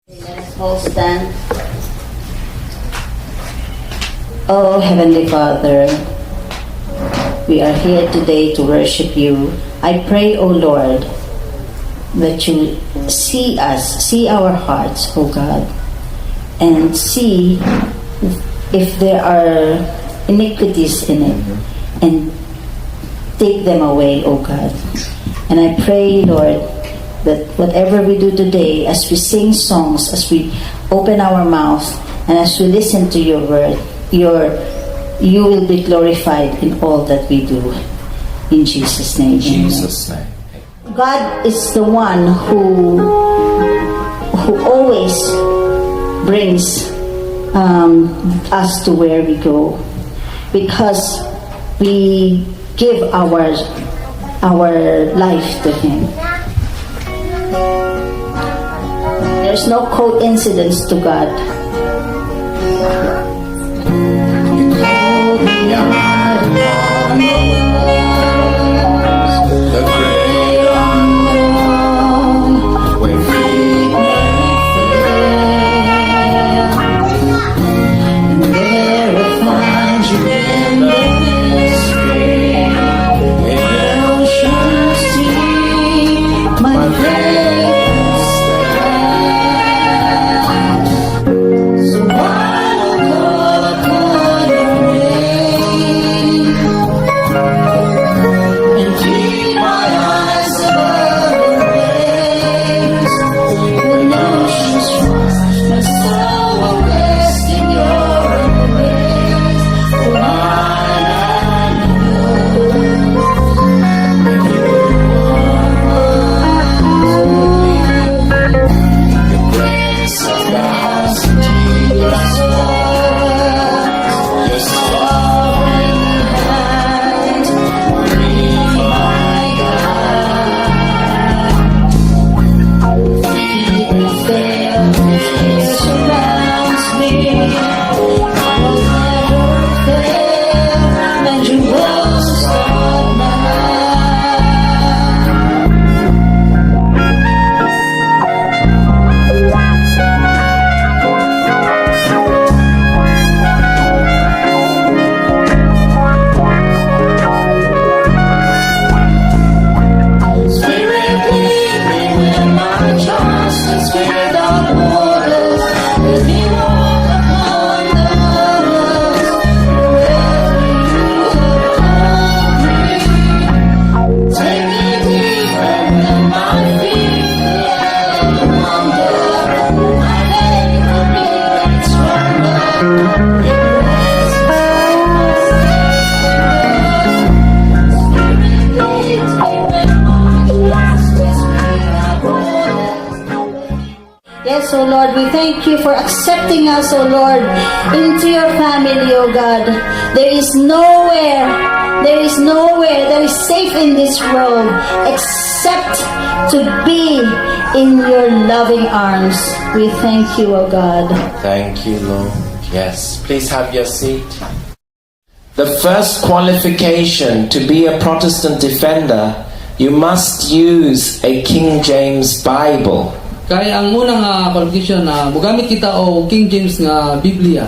Let us all stand. Oh, Heavenly Father, we are here today to worship you. I pray, O Lord, that you see us, see our hearts, O God, and see if there are iniquities in it, and take them away, O God. And I pray, Lord, that whatever we do today, as we sing songs, as we open our mouth, and as we listen to your word, you will be glorified in all that we do. In Jesus' name. In Jesus' name. God is the one who always brings us to where we go because we give our life to Him. There's no coincidence to God. You called me out upon the waters, the great unknown, where feet may fail. And there I find you in the mystery, In oceans deep, my faith stands. So I will call upon your name and keep my eyes above the waves. When oceans rise, my soul will rest in your embrace. For I am yours, and you are mine. The Prince of thousand deepest waters, your sovereign hand will be my guide. Feet may fail, fear surrounds me. I will never fail, and you won't start now. Spirit, lead me where my trust is without borders. Let me walk upon the waters wherever you have called me. Take me deeper than my feet will ever wander. My faith will be made stronger. In presence of my Savior. Spirit, lead me where my trust is without borders. Yes, O Lord, we thank you for accepting us, O Lord, into your family, O God. There is nowhere that is safe in this world except to be in your loving arms. We thank you, O God. Thank you, Lord. Yes, please have your seat. The first qualification to be a Protestant defender, you must use a King James Bible. Kay ang unang qualification na mugamit kita og King James nga Biblia.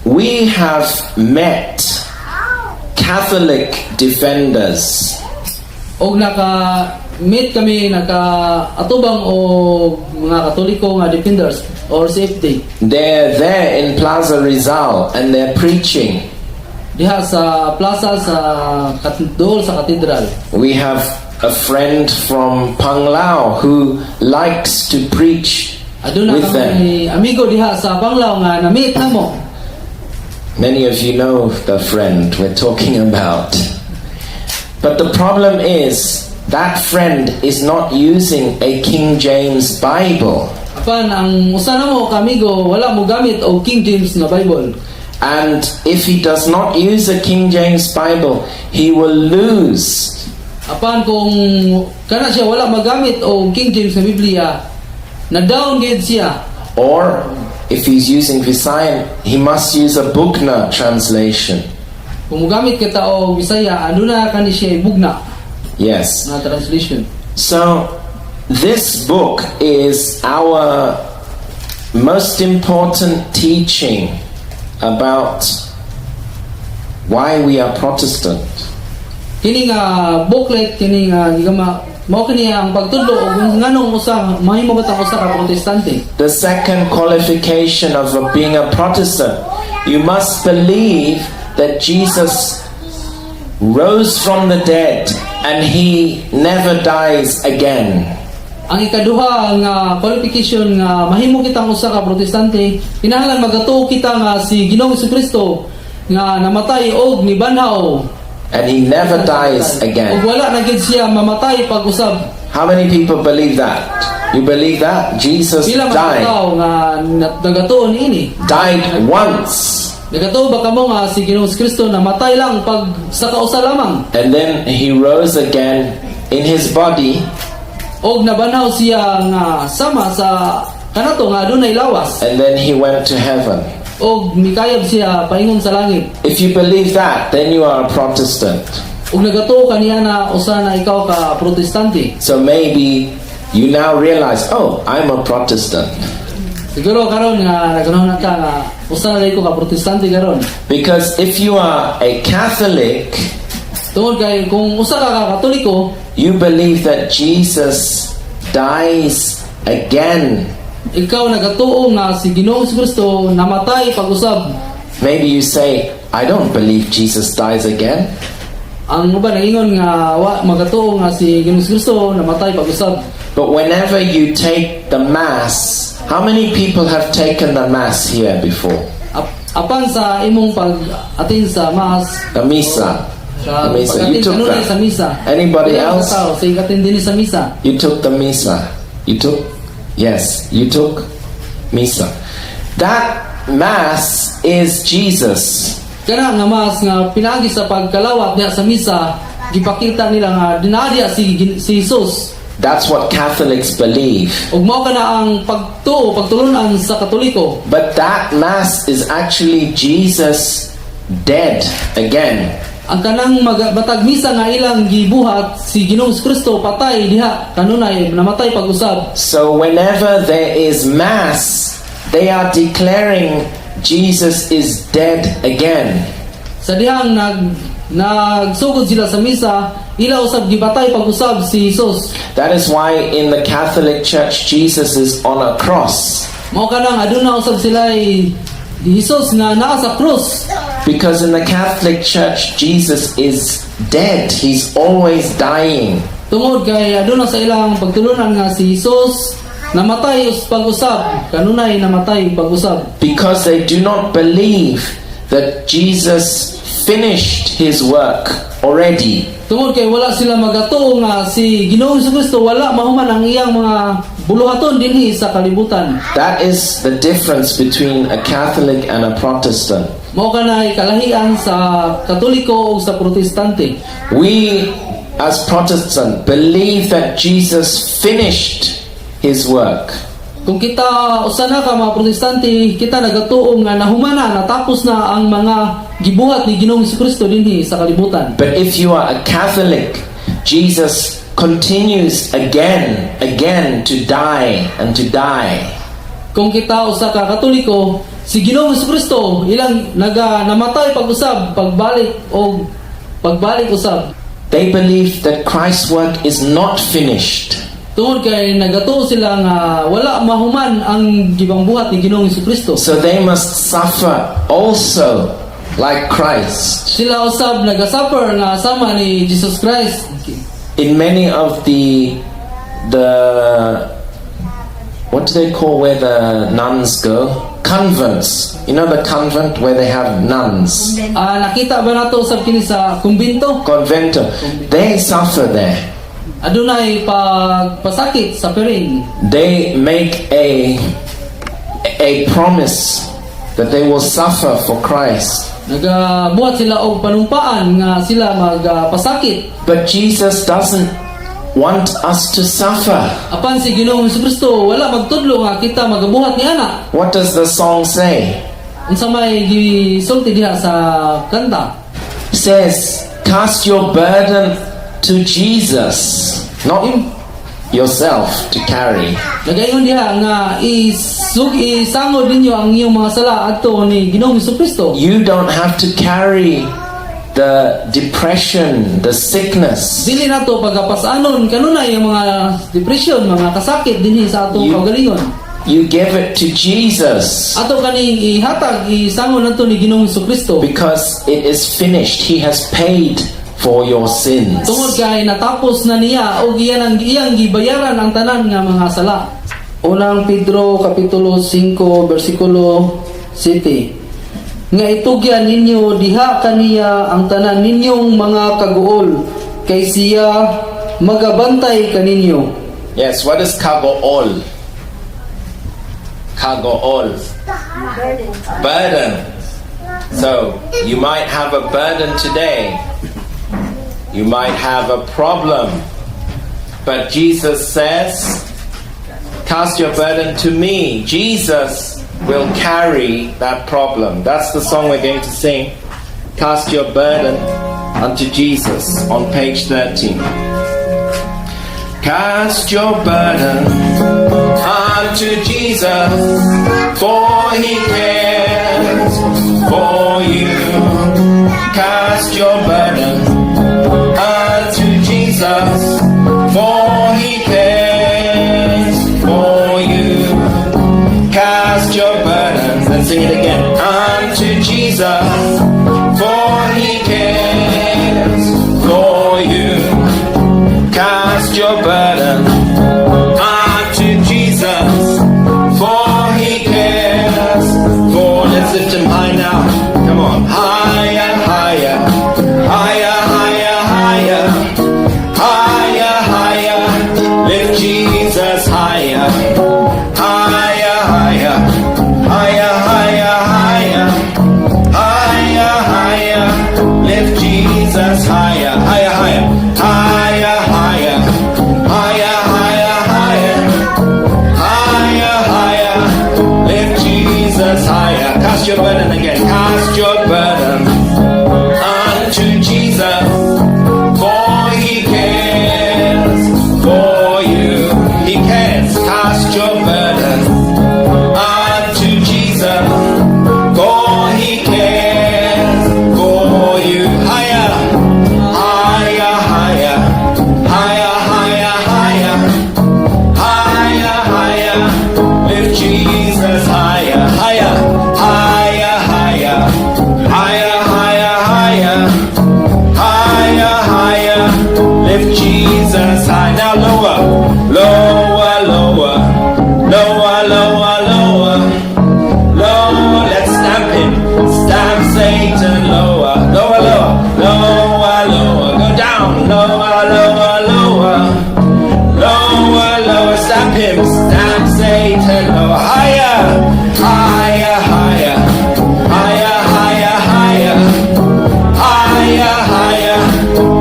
We have met Catholic defenders Og naka meet kami, naka atubang og mga Katoliko nga defenders or CFD. They're there in Plaza Rizal and they're preaching. Diha sa plaza sa dool sa katedral. We have a friend from Panglao who likes to preach Aduna with them. Kami amigo diha sa Panglao nga na-meet namo. Many of you know the friend we're talking about. But the problem is that friend is not using a King James Bible. Apan ang usa namo ka amigo wala mo gamit og King James nga Bible. And if he does not use a King James Bible, he will lose Apan kung kana siya wala magamit og King James nga Biblia, na down gyud siya. Or if he's using Visayan, he must use a Bugna translation. Kung mogamit kita og Bisaya, aduna kani siya bugna Yes. nga translation. So This book is our most important teaching about why we are Protestant. Kini nga booklet, kini nga gigama, mao kini ang pagtudlo og nganong usa mahimo ba ta usa ka Protestante. The second qualification of being a Protestant, you must believe that Jesus rose from the dead and he never dies again. Ang ikaduha nga qualification nga mahimo kitang usa ka Protestante, kinahanglan magatuo kita nga si Ginoong Kristo nga namatay og nibanhaw And he never dies ug again. Wala na gid siya mamatay pag-usab. How many people believe that? You believe that? Jesus Pila man ka died. Tawo nga nagatuo niini? Died once. Nagatuo ba kamo nga si Ginoong Kristo namatay lang pag sa kausa lamang And then he rose again in his body og nabanhaw siya nga sama sa kanato nga adunay lawas and then he went to heaven? Og mikayab siya paingon sa langit? If you believe that, then you are a Protestant. Ug nagatuo ka niya na usa na ikaw ka Protestante. So maybe you now realize, "Oh, I'm a Protestant." Siguro karon nga naghunahuna ka nga usa na ko ka Protestante karon. Because if you are a Catholic, Tungod kay kung usa ka ka Katoliko, you believe that Jesus dies again. Ikaw nagatuo nga si Ginoong Kristo namatay pag-usab. Maybe you say, "I don't believe Jesus dies again." Ang uban nagingon nga wa magatuo nga si Ginoong Kristo namatay pag-usab. But whenever you take the Mass, how many people have taken the Mass here before? Apan sa imong pag-attend sa Mass, The Misa. Sa The Misa. You pag-attend took kanunay sa that. misa. Anybody Pila ka else? tao sa attend dinhi sa misa? You took the Misa. You took? Yes, you took Misa. That Mass is Jesus. Kana nga Mass nga pinaagi sa pagkalawat diha sa misa, gipakita nila nga dinaa diha si Jesus. That's what Catholics believe. Ug mao kana ang pagtuo, pagtulunan sa Katoliko. But that Mass is actually Jesus dead again. Ang kanang matag misa nga ilang gibuhat, si Ginoong Kristo patay diha kanunay, namatay pag-usab. So whenever there is Mass, they are declaring Jesus is dead again. Sa dihang nagsugod sila sa misa, ila usab gipatay pag-usab si Jesus. That is why in the Catholic Church, Jesus is on a cross. Mao kanang aduna usab sila ay Jesus nga naa sa krus. Because in the Catholic Church, Jesus is dead. He's always dying. Tungod kay aduna sa ilang pagtulunan nga si Jesus namatay pag-usab, kanunay namatay pag-usab. Because they do not believe that Jesus finished his work already. Tungod kay wala sila magatuo nga si Ginoong Kristo wala mahuman ang iyang mga buluhaton dinhi sa kalibutan. That is the difference between a Catholic and a Protestant. Mao kanay kalahian sa Katoliko o sa Protestante. We, as Protestant, believe that Jesus finished his work. Kung kita usa na ka mga Protestante, kita nagatuo nga nahuman na, natapos na ang mga gibuhat ni Ginoong Kristo dinhi sa kalibutan. But if you are a Catholic, Jesus continues again, again to die and to die. Kung kita usa ka Katoliko, si Ginoong Kristo ilang naga namatay pag-usab, pagbalik og pagbalik usab. They believe that Christ's work is not finished. Tungod kay nagatuo sila nga wala mahuman ang gibangbuhat ni Ginoong Kristo. So they must suffer also like Christ. Sila usab nagasuffer nga sama ni Jesus Christ. In many of the, what do they call where the nuns go? Convents. You know the convent where they have nuns? Ah, nakita ba nato usab kini sa kumbinto? Convento. They suffer there. Adunay pagpasakit, suffering. They make a promise that they will suffer for Christ. Nagabuhat sila og panumpaan nga sila magpasakit. But Jesus doesn't want us to suffer. Apan si Ginoong Kristo wala magtudlo nga kita magabuhat ni ana. What does the song say? Unsa may gisulti diha sa kanta? It says, "Cast your burden to Jesus." Not yourself to carry. Nagaingon diha nga isug isangod ninyo ang inyong mga sala adto ni Ginoong Kristo. You don't have to carry the depression, the sickness. Dili nato pagapasanon kanunay ang mga depression, mga kasakit dinhi sa atong kaugalingon. You give it to Jesus Ato kaning ihatag, isangod nato ni Ginoong Kristo. Because it is finished. He has paid for your sins. Tungod kay natapos na niya og iyan ang iyang gibayaran ang tanan nga mga sala. Unang Pedro kapitulo 5 bersikulo 7. Nga itugyan ninyo diha kaniya ang tanan ninyong mga kaguol kay siya magabantay kaninyo. Yes, what is kagool? Kagool. Burden. So, you might have a burden today. You might have a problem. But Jesus says, "Cast your burden to me." Jesus will carry that problem. That's the song we're going to sing. "Cast Your Burden unto Jesus" on page 13. Cast your burden unto Jesus, for he cares for you. Cast your burden unto Jesus, for he cares for you. Cast your burden, and sing it again, unto Jesus, for he cares for you. Cast your burden unto Jesus, for he cares. For let's lift him high now. Come on, higher, higher, higher, higher, higher, higher, higher. Lift Jesus higher, higher, higher, higher, higher, higher, higher, higher. Lift Jesus higher, higher, higher, higher, higher, higher, higher, higher, higher, higher. Lift Jesus higher. Cast your burden again. Cast your burden unto Jesus, for he cares for you. He cares. Cast your burden unto Jesus, for he cares for you. Higher, higher, higher, higher, higher, higher, higher, higher. Lift Jesus higher, higher, higher, higher, higher, higher, higher, higher, higher. Lift Jesus high. Now lower, lower, lower, lower, lower, lower, lower. Let's stamp him. Stamp Satan lower, lower, lower, lower, lower. Go down, lower, lower, lower. Lower, lower, stamp him, stamp Satan lower, higher, higher, higher, higher, higher, higher, higher, higher.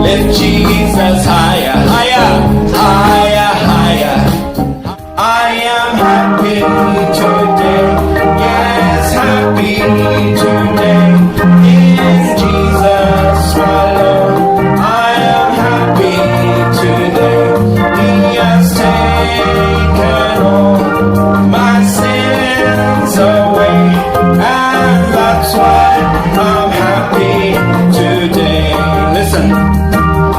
Lift Jesus higher, higher, higher, higher. I am happy today, yes, happy today in Jesus, my Lord. I am happy today. He has taken all my sins away, and that's why I'm happy today. Listen,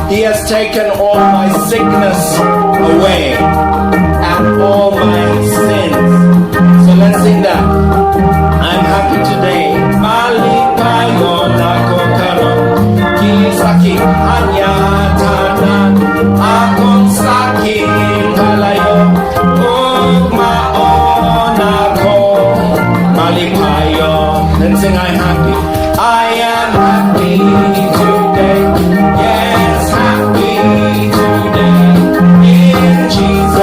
He has taken all my sickness away and all my sins. So let's sing that. I'm happy today. Malipayon ako karon. Gisakit niya tanan. Akong sakit kalayo. Ug mao na ko malipayon. Let's sing "I'm happy." I am happy today. Yes, happy today. In Jesus.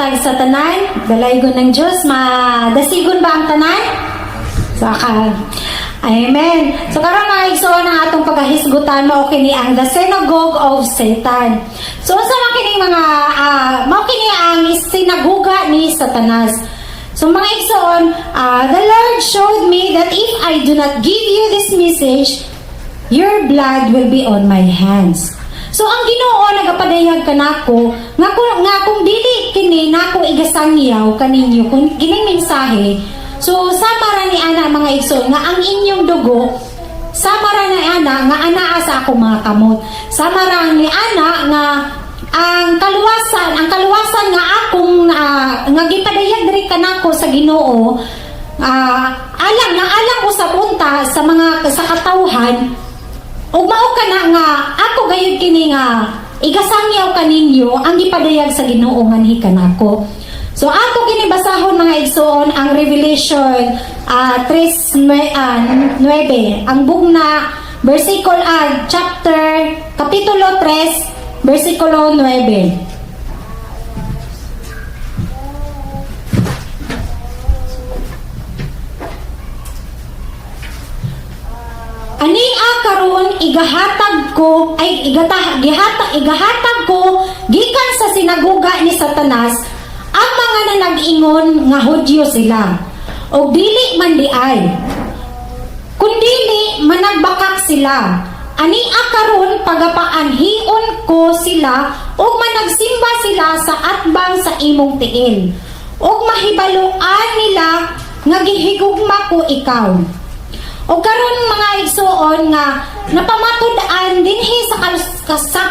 buntag sa tanan. Dalaygon ng Diyos, madasigon ba ang tanan? So, ka. Amen. So karon, mga igsoon, ang atong paghahisgutan mao kini ang the synagogue of Satan. So unsa man kining mga mao kini ang sinaguga ni Satanas. So mga igsoon, the Lord showed me that if I do not give you this message, your blood will be on my hands. So ang Ginoo nagapadayag kanako nga kung dili kini nako igasangyaw kaninyo kung kining mensahe, so sama ra ni ana, mga igsoon, nga ang inyong dugo, sama ra ni ana nga anaa sa akong mga kamot. Sama ra ni ana nga ang kaluwasan nga akong nga gipadayag diri kanako sa Ginoo, alang nga alang usab unta sa mga sa katawhan, ug mao kana nga ako gayud kini nga igasangyaw kaninyo ang gipadayag sa Ginoo nganhi kanako. So ato kini basahon, mga igsoon, ang Revelation 3:9, ang bugna, versikulo, chapter, kapitulo 3, versikulo 9. Ania karon igahatag ko ay igata gihatag igahatag ko gikan sa sinaguga ni Satanas ang mga nanag-ingon nga Hudyo sila og dili man diay kundili managbakak sila. Ania karon pagapaanhion ko sila ug managsimba sila sa atbang sa imong tiil ug mahibaluan nila nga gihigugma ko ikaw. O karon, mga igsoon, nga napamatud-an dinhi sa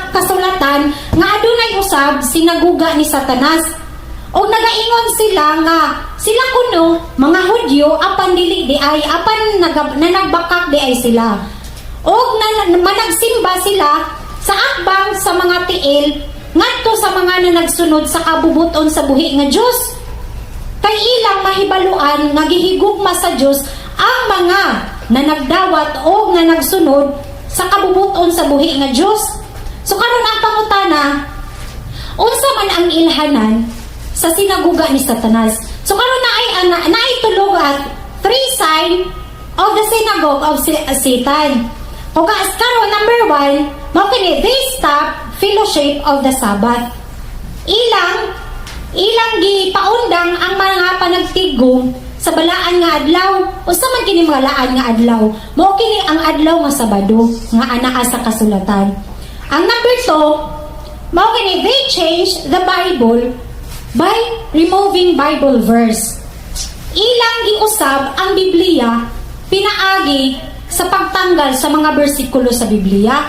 kasulatan nga adunay usab sinaguga ni Satanas. O nagaingon sila nga sila kuno mga Hudyo apan dili diay, apan nanagbakak diay sila. Og managsimba sila sa akbang sa mga tiil ngadto sa mga nanagsunod sa kabubuton sa buhi nga Dios. Kay ilang mahibaluan nga gihigugma sa Dios ang mga nanagdawat o nga nagsunod sa kabubuton sa buhi nga Dios. So karon ang pangutana, unsa man ang ilhanan sa sinaguga ni Satanas? So karon naay ana naay tulog at three sign of the synagogue of Satan. O karon, number one, mao kini: they stop fellowship of the Sabbath. Ilang gipaundang ang mga panagtigom sa balaan nga adlaw. Unsa man kini mga laan nga adlaw? Mao kini ang adlaw nga Sabado nga anaa sa kasulatan. Ang number two, mao kini: they change the Bible by removing Bible verse. Ilang giusab ang Biblia pinaagi sa pagtanggal sa mga bersikulo sa Biblia.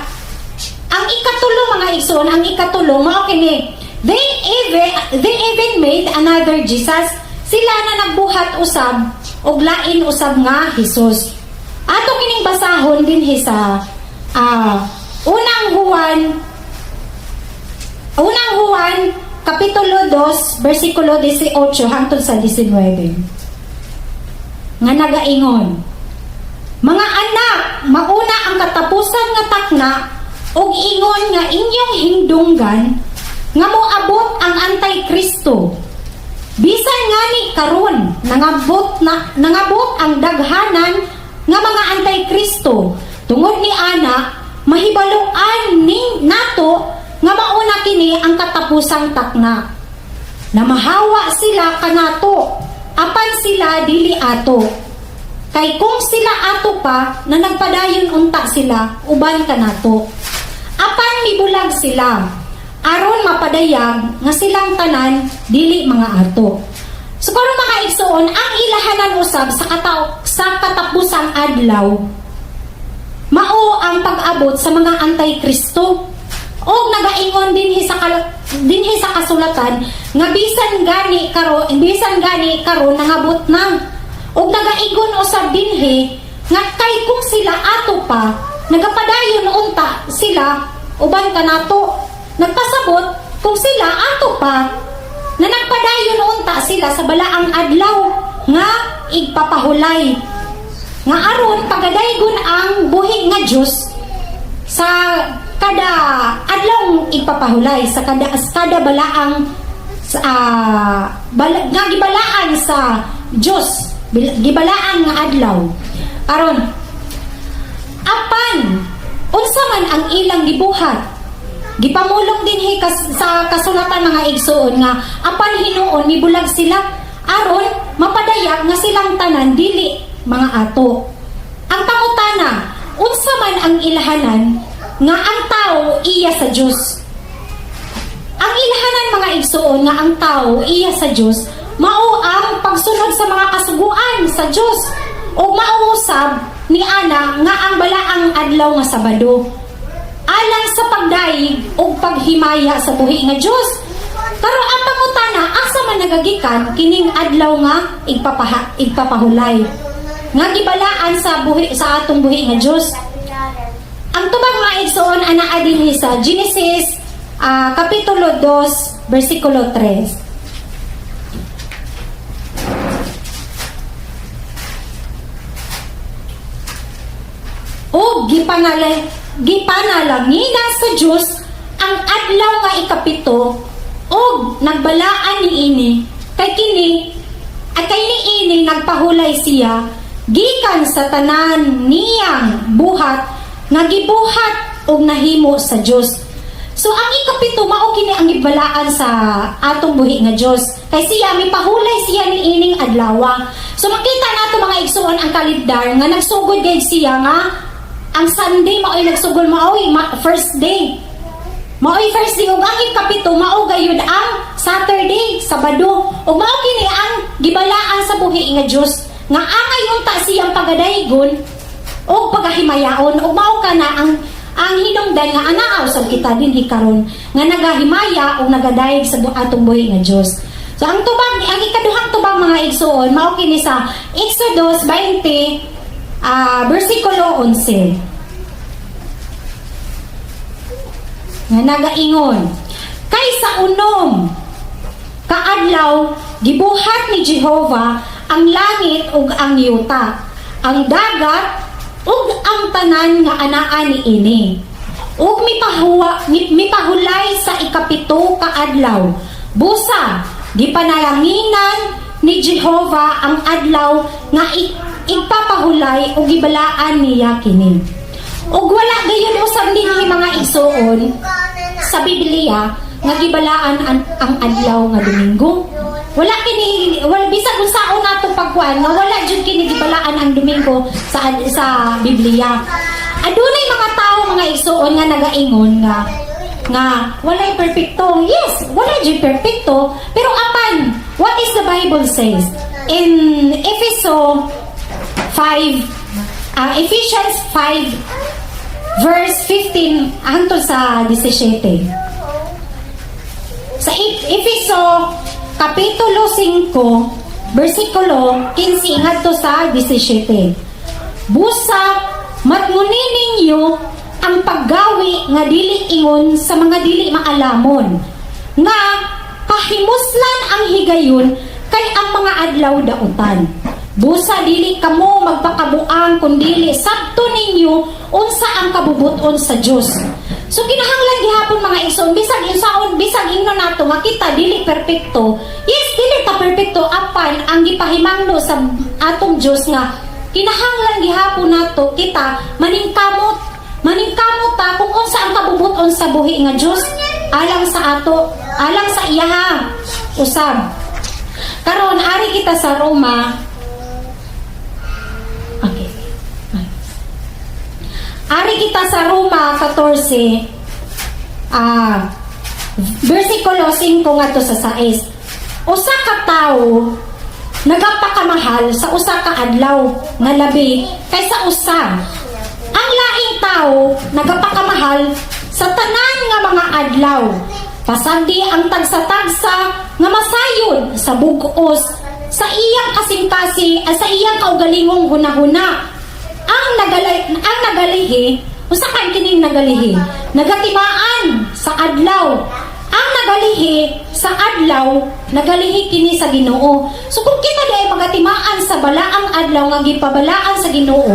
Ang ikatulo, mga igsoon, ang ikatulo mao kini: they even made another Jesus. Sila na nagbuhat usab og lain usab nga Jesus. Ato kining basahon dinhi sa Unang Juan kapitulo 2 bersikulo 18 hangtod sa 19 nga nagaingon, "Mga anak, mauna ang katapusan nga takna ug ingon nga inyong hindunggan nga moabot ang Antikristo. Bisan ngani karon nangabot na nangabot ang daghanan nga mga Antikristo. Tungod ni ana mahibaloan ning nato nga mauna kini ang katapusang takna. Na mahawa sila kanato, apan sila dili ato. Kay kung sila ato pa, na nagpadayon unta sila uban kanato. Apan mibulag sila, aron mapadayag nga silang tanan dili mga ato." So karon, mga igsoon, ang ilahanan usab sa katapusang adlaw mao ang pag-abot sa mga anti-Kristo. Og nagaingon dinhi sa kasulatan nga bisan gani karon nangabot na. Og nagaingon usab dinhi nga kay kung sila ato pa, nagapadayon unta sila uban kanato. Nagpasabot kung sila ato pa, na nagpadayon unta sila sa balaang adlaw nga igpapahulay nga aron pagadaygon ang buhi nga Dios sa kada adlaw igpapahulay, sa kada balaang sa nga gibalaan sa Dios, gibalaan nga adlaw. Aron, apan unsa man ang ilang gibuhat? Gipamulong dinhi sa kasulatan, mga igsuon, nga apan hinuon mibulag sila aron mapadayag nga silang tanan dili mga ato. Ang pangutana, unsa man ang ilhanan nga ang tao iya sa Dios? Ang ilhanan, mga igsuon, nga ang tao iya sa Dios mao ang pagsunod sa mga kasuguan sa Dios o mao usab ni ana nga ang balaang adlaw nga Sabado alang sa pagdayeg ug paghimaya sa buhi nga Dios. Karon, ang pangutana, asa man nagagikan kining adlaw nga igpapahulay nga gibalaan sa buhi sa atong buhi nga Dios? Ang tubag, mga igsoon, anaa dinhi sa Genesis kapitulo 2 bersikulo 3. O gipanalanginan sa Dios ang adlaw nga ikapito ug nagbalaan niini kay kini at kay niini nagpahulay siya gikan sa tanan niyang buhat nga gibuhat ug nahimo sa Dios. So ang ikapito, mao kini ang gibalaan sa atong buhi nga Dios. Kay siya mipahulay siya niining adlaw. So makita nato, mga igsuon, ang kalendar nga nagsugod gayud siya nga ang Sunday mao'y nagsugod, mao'y first day. Mao'y first day ug ang ikapito mao gayud ang Saturday, Sabado. Ug mao kini ang gibalaan sa buhi nga Dios nga angay unta siyang pagadaygon ug pagahimayaon, ug mao kana ang hinungdan nga anaaw sa kita dinhi karon nga nagahimaya ug nagadayeg sa atong buhi nga Dios. So ang tubag, ang ikaduhang tubag, mga igsuon, mao kini sa Exodus 20 bersikulo 11 nga nagaingon, "Kay sa 6 kaadlaw gibuhat ni Jehova ang langit ug ang yuta, ang dagat ug ang tanan nga anaa niini. Ug mipahulay sa 7 ka adlaw. Busa gipanalanginan ni Jehova ang adlaw nga igpapahulay ug gibalaan niya kini." Ug wala gayon usab dinhi, mga igsuon, sa Biblia nga gibalaan ang adlaw nga Domingo. Wala kini, wala, bisag unsaon nato pagkuan nga wala jud kini gibalaan ang Domingo sa Biblia. Adunay mga tao, mga igsuon, nga nagaingon nga nga walay perpekto. Yes, wala jud perpekto, pero apan what is the Bible says in Efeso 5 Ephesians 5 verse 15 hangtod sa 17? Sa Efeso kapitulo 5 bersikulo 15 ngadto sa 17. "Busa matnguni ninyo ang paggawi nga dili ingon sa mga dili maalamon nga pahimuslan ang higayon, kay ang mga adlaw dautan. Busa dili kamo magpakabuang kundili sabton ninyo unsa ang kabubuton sa Dios." So kinahanglan gihapon, mga igsoon, bisag insaon, bisag ingnon nato nga kita dili perpekto. Yes, dili ta perpekto, apan ang gipahimangno sa atong Dios nga kinahanglan gihapon nato kita maningkamot. Maningkamot ta kung unsa ang kabubuton sa buhi nga Dios alang sa ato, alang sa iyaha usab. Karon, ari kita sa Roma. Okay. Ari kita sa Roma 14 versikulo 5 ngadto sa 6. "Usa ka tawo nagapakamahal sa usa ka adlaw nga labi kaysa usa. Ang laing tawo nagapakamahal sa tanan nga mga adlaw. Pasagdi ang tagsa-tagsa nga masayod sa bug-os sa iyang kasing-kasi sa iyang kaugalingong hunahuna. Ang nagalihi, usa kan kining nagalihi, nagatimaan sa adlaw. Ang nagalihi sa adlaw, nagalihi kini sa Ginoo." So kung kita diay magatimaan sa balaang adlaw nga gipabalaan sa Ginoo,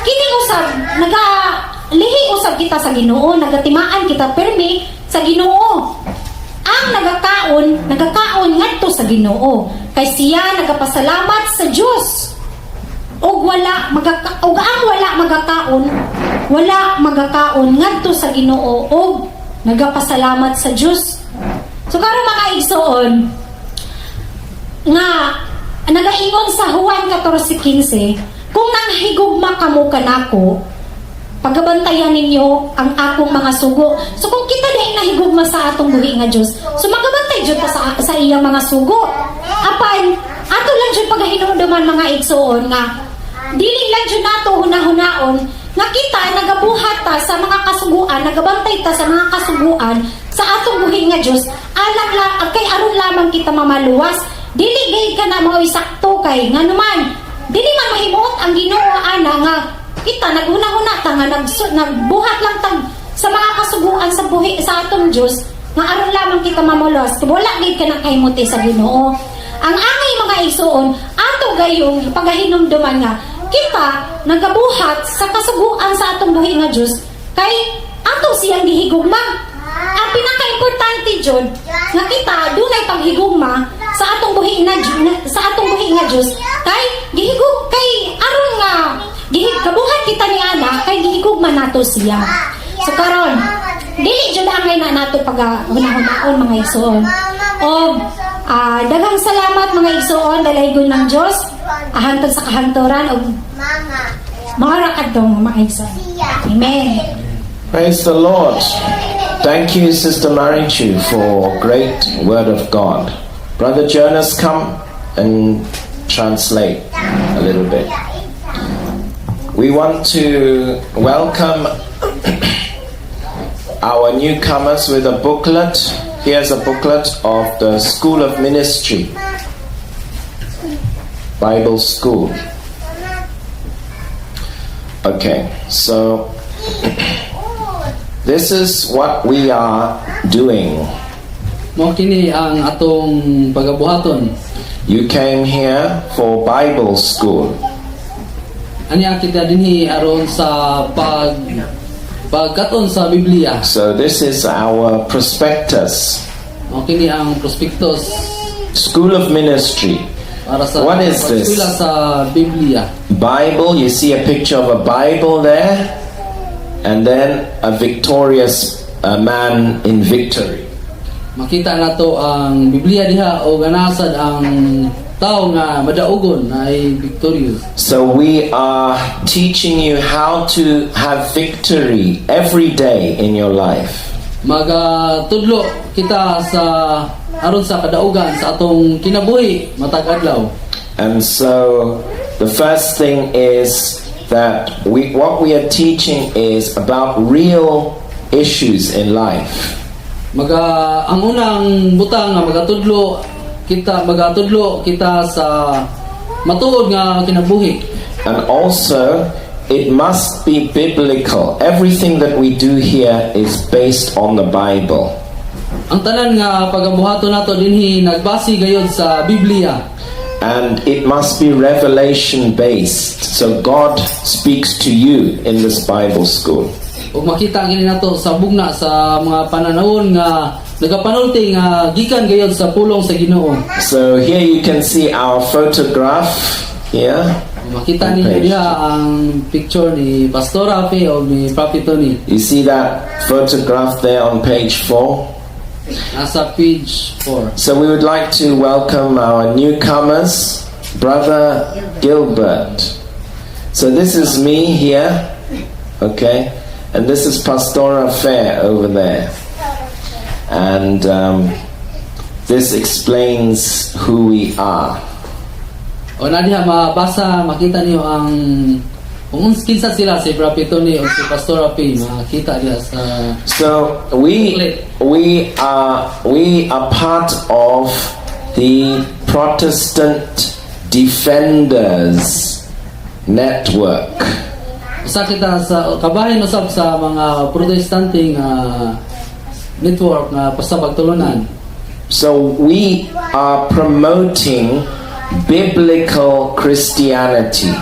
kini usab nagalihi usab kita sa Ginoo, nagatimaan kita permi sa Ginoo. Ang nagakaon, nagakaon sa Ginoo kay siya nagapasalamat sa Dios. Ug ang wala magakaon, wala magakaon ngadto sa Ginoo ug nagapasalamat sa Dios. So karon, mga igsoon, nga nagaingon sa Juan 14:15, "Kung nanghigugma kamo kanako, pagabantayan ninyo ang akong mga sugo." So kung kita dahil nahigugma sa atong buhi nga Dios, so magabantay jud ta sa iyang mga sugo. Apan ato lang jud pagahinumduman, mga igsoon, nga dili lang jud nato hunahunaon nga kita nagabuhat ta sa mga kasuguan, nagabantay ta sa mga kasuguan sa atong buhi nga Dios alang la kay aron lamang kita mamaluwas. Dili gay ka na mao'y sakto, kay nganuman dili man mahimuot ang Ginoo ana nga kita naghuna-huna ta nga nagbuhat lang tag sa mga kasuguan sa buhi sa atong Dios nga aron lamang kita mamulos. Wala gid ka na kahimuti sa Ginoo. Ang angay, mga igsoon, ato gayong pagahinumduman nga kita nagabuhat sa kasuguan sa atong buhi nga Dios kay ato siyang gihigugma. Ang pinakaimportante jud nga kita dunay paghigugma sa atong buhi nga Dios kay gihigug kay aron nga gihig kabuhat kita ni ana kay gihigugma nato siya. So karon, dili jud angay na nato pag hunahunaon, mga igsoon. Og daghang salamat, mga igsoon, dalaygon ng Dios hantod sa kahanturan og mga kadtong mga igsoon. Amen. Praise the Lord. Thank you, Sister Marichu, for great word of God. Brother Jonas, come and translate a little bit. We want to welcome our newcomers with a booklet. Here's a booklet of the School of Ministry, Bible School. Okay, so this is what we are doing. Mao kini ang atong pagabuhaton. You came here for Bible school. Ania kita dinhi aron sa pagkaton sa Biblia. So this is our prospectus. Mao kini ang prospektos School of Ministry. Para sa What is this? Pag-eskwela sa Biblia. Bible, you see a picture of a Bible there, and then a victorious man in victory. Makita nato ang Biblia diha o ganasad ang tao nga madaugon ay victorious. So we are teaching you how to have victory every day in your life. Magatudlo kita sa aron sa kadaugan sa atong kinabuhi matag adlaw. And so the first thing is that we what we are teaching is about real issues in life. Maga ang unang butang nga magatudlo kita sa matuod nga kinabuhi. And also it must be biblical. Everything that we do here is based on the Bible. Ang tanan nga pagabuhaton nato dinhi nagbase gayod sa Biblia. And it must be revelation based. So God speaks to you in this Bible school. Ug makita kini nato sa bugna sa mga pananawon nga nagapanulti nga gikan gayod sa pulong sa Ginoo. So here you can see our photograph here. Makita ninyo diha ang picture ni Pastor Rafi o ni Papi Tony. You see that photograph there on page 4? Nasa page 4. So we would like to welcome our newcomers, Brother Gilbert. So this is me here, okay, and this is Pastora Fair over there. And this explains who we are. O na diha mabasa, makita niyo ang kung kinsa sila, si Papi Tony o si Pastor Rafi, makita diha sa So we are part of the Protestant Defenders Network. Usa kita sa kabahin usab sa mga Protestante nga network nga pasabagtulunan. So we are promoting biblical Christianity.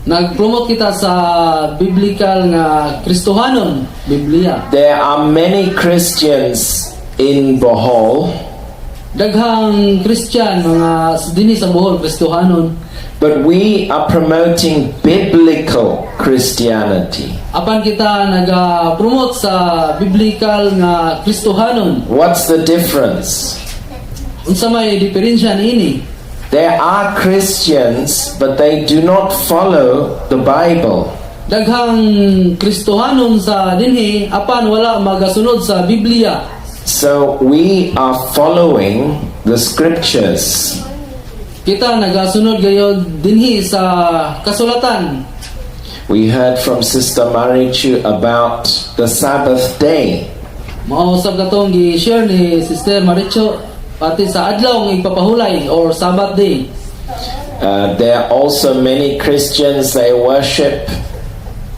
Nag-promote kita sa biblical nga Kristohanon, Biblia. There are many Christians in Bohol, Daghang Christian mga dinhi sa Bohol, Kristohanon. But we are promoting biblical Christianity. Apan kita naga-promote sa biblical nga Kristohanon. What's the difference? Unsa may diferensya niini? There are Christians, but they do not follow the Bible. Daghang Kristohanon sa dinhi apan wala magasunod sa Biblia. So we are following the scriptures. Kita nagasunod gayod dinhi sa kasulatan. We heard from Sister Marichu about the Sabbath day. Mao usab katong gi-share ni Sister Maricho pati sa adlaw ng igpapahulay or Sabbath day. There are also many Christians, they worship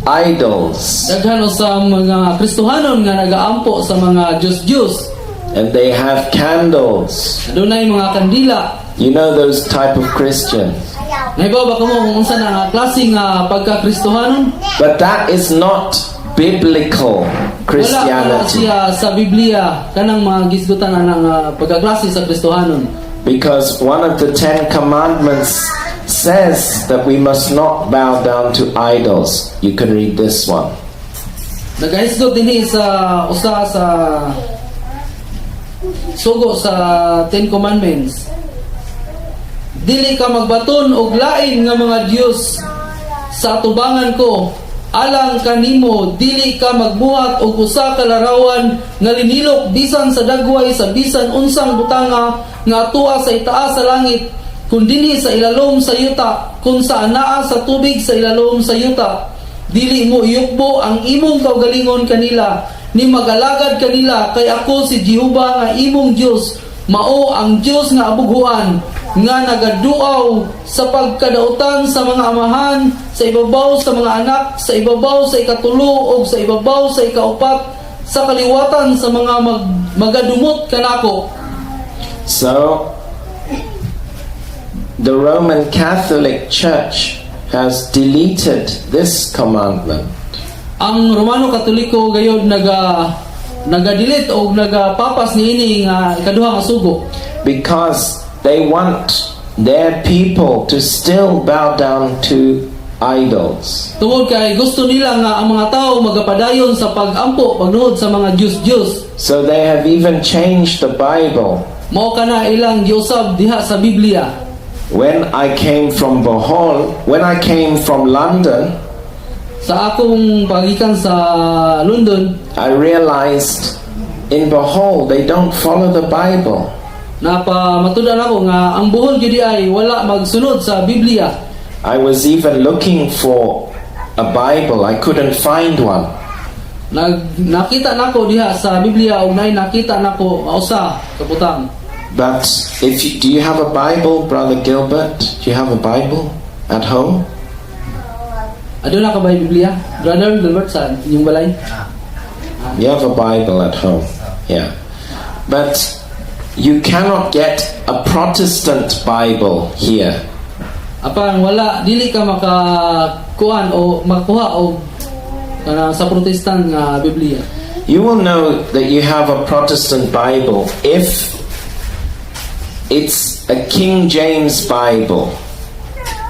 idols Daghan sa mga Kristohanon nga nagaampo sa mga Diyos-Diyos. And they have candles. Adunay mga kandila. You know those type of Christians. Nahibaw ba kamo kung unsa na nga klase nga pagka-Kristohanon? But that is not biblical Wala wala Christianity. Siya sa Biblia kanang mga gisgutan anang pagkaklase sa Kristohanon. Because one of the Ten Commandments says that we must not bow down to idols. You can read this one. Nagahisgot dinhi sa usa sa sugo sa Ten Commandments. Dili ka magbaton og lain nga mga Dios sa atubangan ko. Alang kanimo, dili ka magbuhat og usa ka larawan nga linilok bisan sa dagway sa bisan unsang butanga nga atua sa itaas sa langit kun dinhi sa ilalom sa yuta kun sa anaa sa tubig sa ilalom sa yuta. Dili mo iyukbo ang imong kaugalingon kanila ni magalagad kanila, kay ako si Jehova nga imong Dios, mao ang Dios nga abughuan nga nagaduaw sa pagkadautan sa mga amahan sa ibabaw sa mga anak, sa ibabaw sa ikatulo ug sa ibabaw sa ikaupat sa kaliwatan sa mga magadumot kanako. So, the Roman Catholic Church has deleted this commandment. Ang Romano Katoliko gayod naga delete og nagapapas niini nga ikaduha nga sugo because they want their people to still bow down to idols. Tungod kay gusto nila nga ang mga tao magapadayon sa pag-ampo, pagnuhod sa mga Diyos-Diyos. So they have even changed the Bible. Mao kana ilang giusab diha sa Biblia. When I came from Bohol, when I came from London, Sa akong pagikan sa London, I realized in Bohol they don't follow the Bible. Napamatudan ako nga ang Bohol gyud ay wala magsunod sa Biblia. I was even looking for a Bible, I couldn't find one. Nakita nako diha sa Biblia ug naay nakita nako nga usa ka butang. But if you, do you have a Bible, Brother Gilbert? Do you have a Bible at home? Aduna ka ba Biblia? Brother Gilbert, sa inyong balay? You have a Bible at home, yeah. But you cannot get a Protestant Bible here. Apan wala, dili ka makakuan o makuha og kanang sa Protestant nga Biblia. You will know that you have a Protestant Bible if it's a King James Bible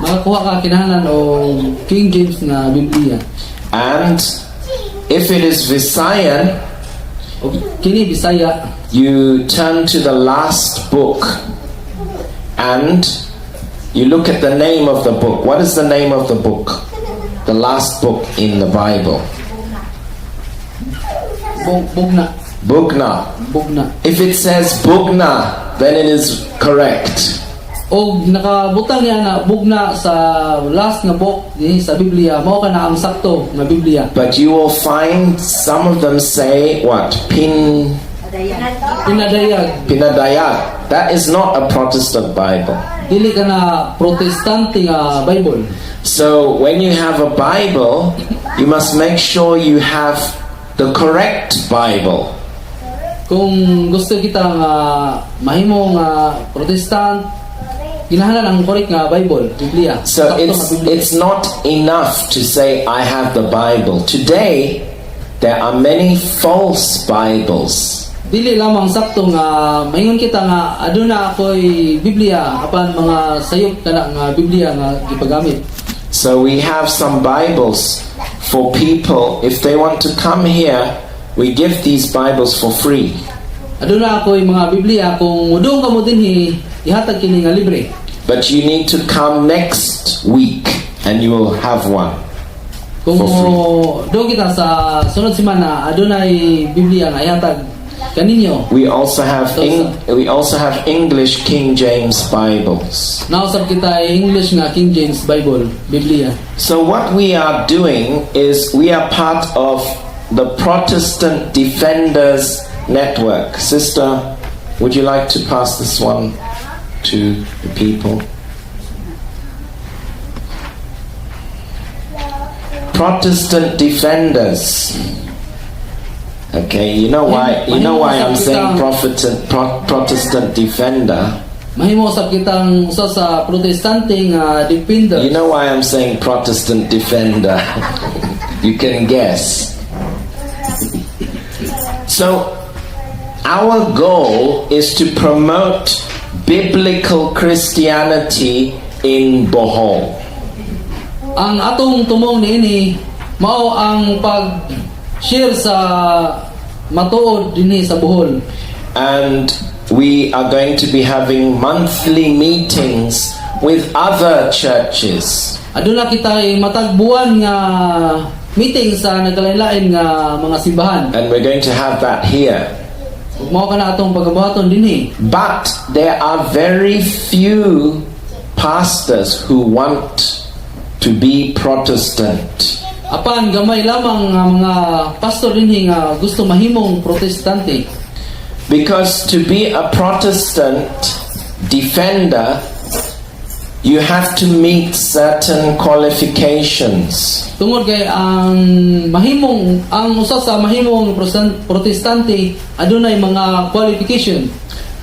Makakuha ka kinahanglan og King James nga Biblia. And if it is Visayan, Og kini Bisaya, you turn to the last book and you look at the name of the book. What is the name of the book? The last book in the Bible. Bugna. Bugna. Bugna. If it says Bugna, then it is correct. Og nakabutang niya na bugna sa last nga book dinhi sa Biblia, mao kana ang sakto nga Biblia. But you will find some of them say what? Pinadayag. Pinadayag. That is not a Protestant Bible. Dili kana Protestante nga Bible. So when you have a Bible, you must make sure you have the correct Bible. Kung gusto kita nga mahimo nga Protestant, kinahanglan ang correct nga Bible, Biblia. So Sakto nga it's Biblia. It's not enough to say, "I have the Bible." Today there are many false Bibles. Dili lamang sakto nga maingon kita nga aduna ako'y Biblia apan mga sayop kana nga Biblia nga gipagamit. So we have some Bibles for people. If they want to come here, we give these Bibles for free. Aduna ako'y mga Biblia, kung mudung kamo dinhi, ihatag kini nga libre. But you need to come next week and you will have one. Kung For free. mo dong kita sa sunod semana, adunay Biblia nga ihatag kaninyo. We also have English King James Bibles. Naa usab kita English nga King James Bible, Biblia. So what we are doing is we are part of the Protestant Defenders Network. Sister, would you like to pass this one to the people? Protestant Defenders. Okay, you know why I'm saying Protestant Defender. Mahimo usab kitang usa sa Protestante nga defender. You know why I'm saying Protestant Defender? You can guess. So, our goal is to promote biblical Christianity in Bohol. Ang atong tumong niini mao ang pag-share sa matuod dinhi sa Bohol. And we are going to be having monthly meetings with other churches. Aduna kita matag buwan nga meeting sa nagkalain-lain nga mga simbahan. And we're going to have that here. Ug mao kana atong pagabuhaton dinhi. But there are very few pastors who want to be Protestant. Apan gamay lamang nga mga pastor dinhi nga gusto mahimong Protestante. Because to be a Protestant defender, you have to meet certain qualifications. Tungod kay ang mahimong ang usa sa mahimong Protestante adunay mga qualification.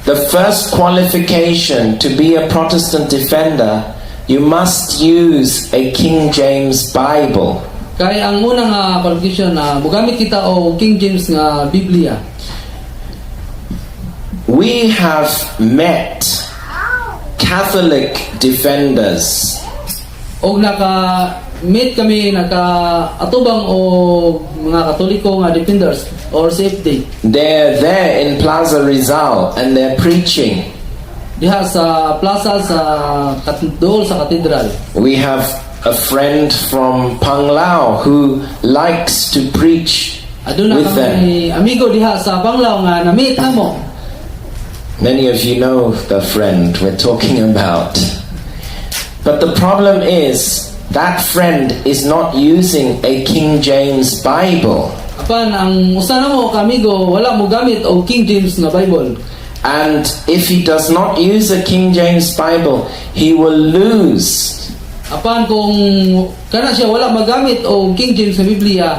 The first qualification to be a Protestant defender, you must use a King James Bible. Kay ang unang nga qualification na mogamit kita og King James nga Biblia. We have met Catholic defenders. Og naka meet kami, naka atubang og mga Katoliko nga defenders or CFD. They're there in Plaza Rizal and they're preaching. Diha sa plaza sa dool sa katedral. We have a friend from Panglao who likes to preach Aduna with them. Kami amigo diha sa Panglao nga na-meet namo. Many of you know the friend we're talking about. But the problem is that friend is not using a King James Bible. Apan ang usa namo ka amigo wala mo gamit og King James nga Bible. And if he does not use a King James Bible, he will lose Apan kung kana siya wala magamit og King James nga Biblia,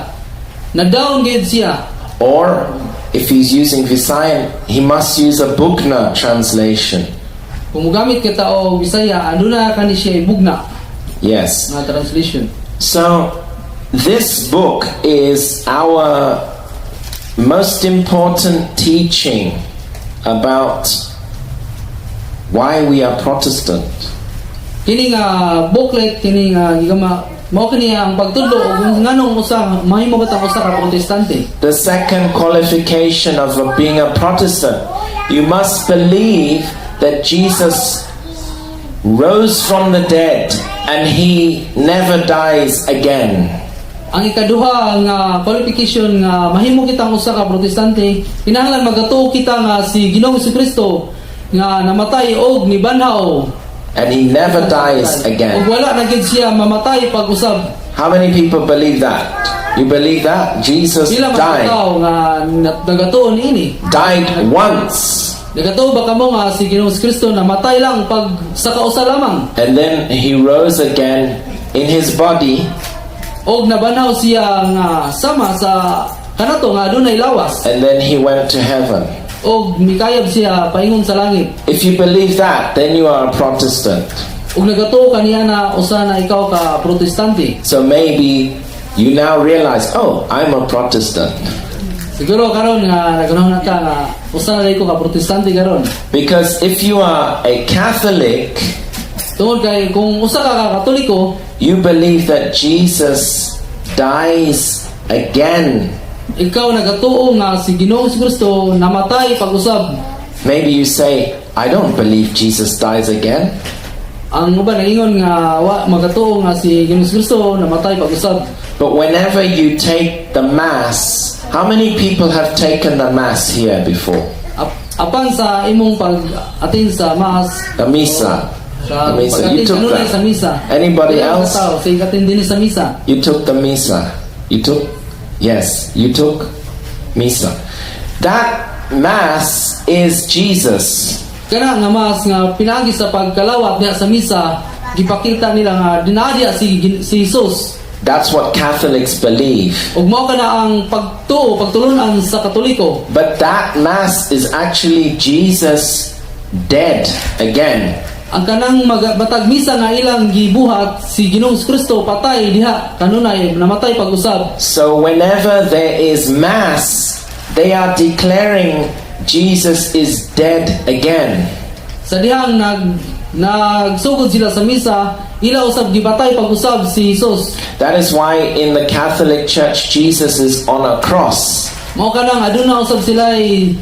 na down gyud siya. Or if he's using Visayan, he must use a Bugna translation. Kung mogamit kita og Bisaya, aduna kani siya Bugna nga translation. So this book is our most important teaching about why we are Protestant. Kini nga booklet, kini nga gigama, mao kini ang pagtudlo og nganong usa mahimo ba ta usa ka Protestante. The second qualification of being a Protestant, you must believe that Jesus rose from the dead and he never dies again. Ang ikaduha nga qualification nga mahimo kitang usa ka Protestante, kinahanglan magatuo kita nga si Ginoong Kristo nga namatay og nibanhaw And he never dies ug again. Wala na gid siya mamatay pag-usab. How many people believe that? You believe that? Jesus Pila man ka died. Tawo nga nagatuo niini? Died once. Nagatuo ba kamo nga si Ginoong Kristo namatay lang pag sa kausa lamang And then he rose again in his body og nabanhaw siya nga sama sa kanato nga adunay lawas and then he went to heaven? Og mikayab siya paingon sa langit? If you believe that, then you are a Protestant. Ug nagatuo kaniya na usa na ikaw ka Protestante. So maybe you now realize, "Oh, I'm a Protestant." Siguro karon nga naghunahuna ka nga usa na ko ka Protestante karon. Because if you are a Catholic, Tungod kay kung usa ka ka Katoliko, you believe that Jesus dies again. Ikaw nagatuo nga si Ginoong Kristo namatay pag-usab. Maybe you say, "I don't believe Jesus dies again." Ang uban naingon nga wa magatuo nga si Ginoong Kristo namatay pag-usab. But whenever you take the Mass, how many people have taken the Mass here before? Apan sa imong pag-attend sa Mass, The Misa. Sa The Misa. You pag-attend took kanunay sa that. misa. Anybody Pila ka else? tao sa attend dinhi sa misa? You took the Misa. You took? Yes, you took Misa. That Mass is Jesus. Kana nga Mass nga pinaagi sa pagkalawat diha sa misa, gipakita nila nga dinaa diha si Jesus. That's what Catholics believe. Ug mao kana ang pagtuo, pagtulunan sa Katoliko. But that Mass is actually Jesus dead again. Ang kanang matag misa nga ilang gibuhat, si Ginoong Kristo patay diha kanunay, namatay pag-usab. So whenever there is Mass, they are declaring Jesus is dead again. Sa dihang nagsugod sila sa misa, ila usab gipatay pag-usab si Jesus. That is why in the Catholic Church, Jesus is on a cross. Mao kanang aduna usab sila ay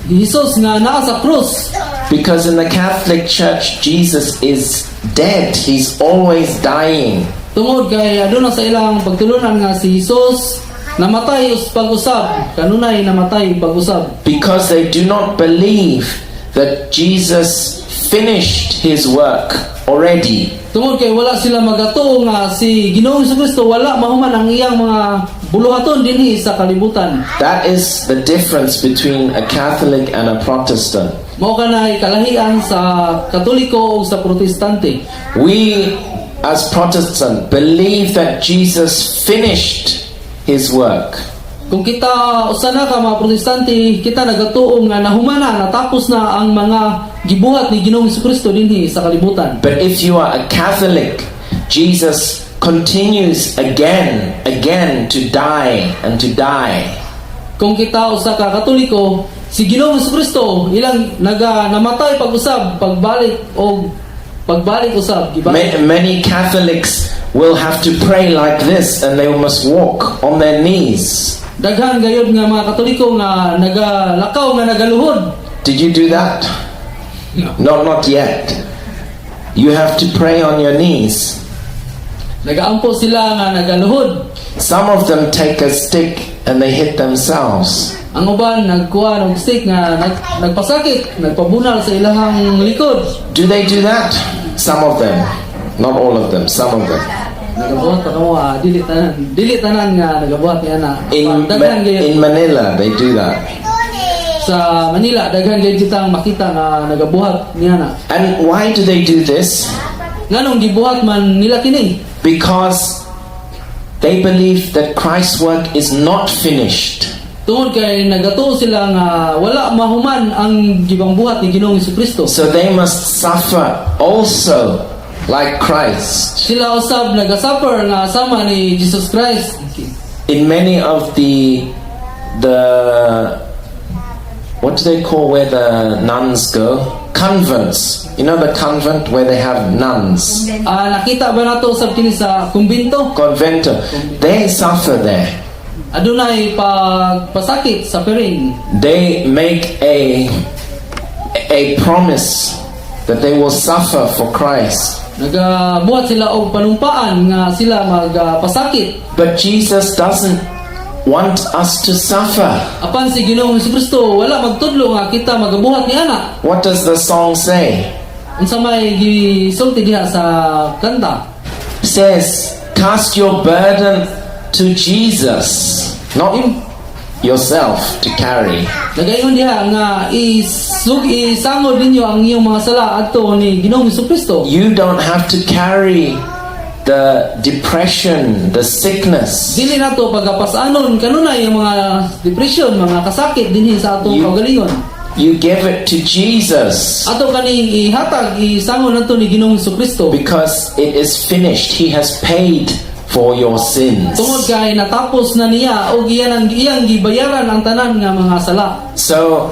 Jesus nga naa sa krus. Because in the Catholic Church, Jesus is dead. He's always dying. Tungod kay aduna sa ilang pagtulunan nga si Jesus namatay pag-usab, kanunay namatay pag-usab. Because they do not believe that Jesus finished his work already. Tungod kay wala sila magatuo nga si Ginoong Kristo wala mahuman ang iyang mga buluhaton dinhi sa kalibutan. That is the difference between a Catholic and a Protestant. Mao kanay kalahian sa Katoliko o sa Protestante. We, as Protestant, believe that Jesus finished his work. Kung kita usa na ka mga Protestante, kita nagatuo nga nahuman na, natapos na ang mga gibuhat ni Ginoong Kristo dinhi sa kalibutan. But if you are a Catholic, Jesus continues again, again to die and to die. Kung kita usa ka Katoliko, si Ginoong Kristo ilang naga namatay pag-usab, pagbalik og pagbalik usab, gibalik. Many Catholics will have to pray like this and they must walk on their knees. Daghan gayud nga mga Katoliko nga nagalakaw nga nagaluhod. Did you do that? No, not yet. You have to pray on your knees. Nagaampo sila nga nagaluhod. Some of them take a stick and they hit themselves. Ang uban nagkuha og stick nga nagpasakit, nagpabunal sa ilahang likod. Do they do that? Some of them. Not all of them, some of them. Nagabuhat pa kamo ah, dili tanan nga nagabuhat niya na. Daghan gayud In Manila, they do that. Sa Manila, daghan gayud kitang makita nga nagabuhat niya na. And why do they do this? Nganong gibuhat man nila kini? Because they believe that Christ's work is not finished. Tungod kay nagatuo sila nga wala mahuman ang gibang buhat ni Ginoong Kristo. So they must suffer also like Christ. Sila usab nagasuffer nga sama ni Jesus Christ. In many of the, what do they call where the nuns go? Convents. You know the convent where they have nuns. Ah, nakita ba nato usab kini sa kumbinto? Convento. They suffer there. Adunay pagpasakit, suffering. They make a promise that they will suffer for Christ. Nagabuhat sila og panumpaan nga sila magpasakit. But Jesus doesn't want us to suffer. Apan si Ginoong Kristo wala magtudlo nga kita magabuhat ni ana. What does the song say? Unsa may gisulti diha sa kanta? It says, "Cast your burden to Jesus, not yourself to carry." Nagaingon diha nga isangod ninyo ang iyong mga sala adto ni Ginoong Kristo. You don't have to carry the depression, the sickness. Dili nato pagapasanon kanunay ang mga depression, mga kasakit dinhi sa atong kaugalingon. You give it to Jesus Ato kaning ihatag, isangod nato ni Ginoong Kristo because it is finished. He has paid for your sins. Tungod kay natapos na niya og iyang gibayaran ang tanan nga mga sala. So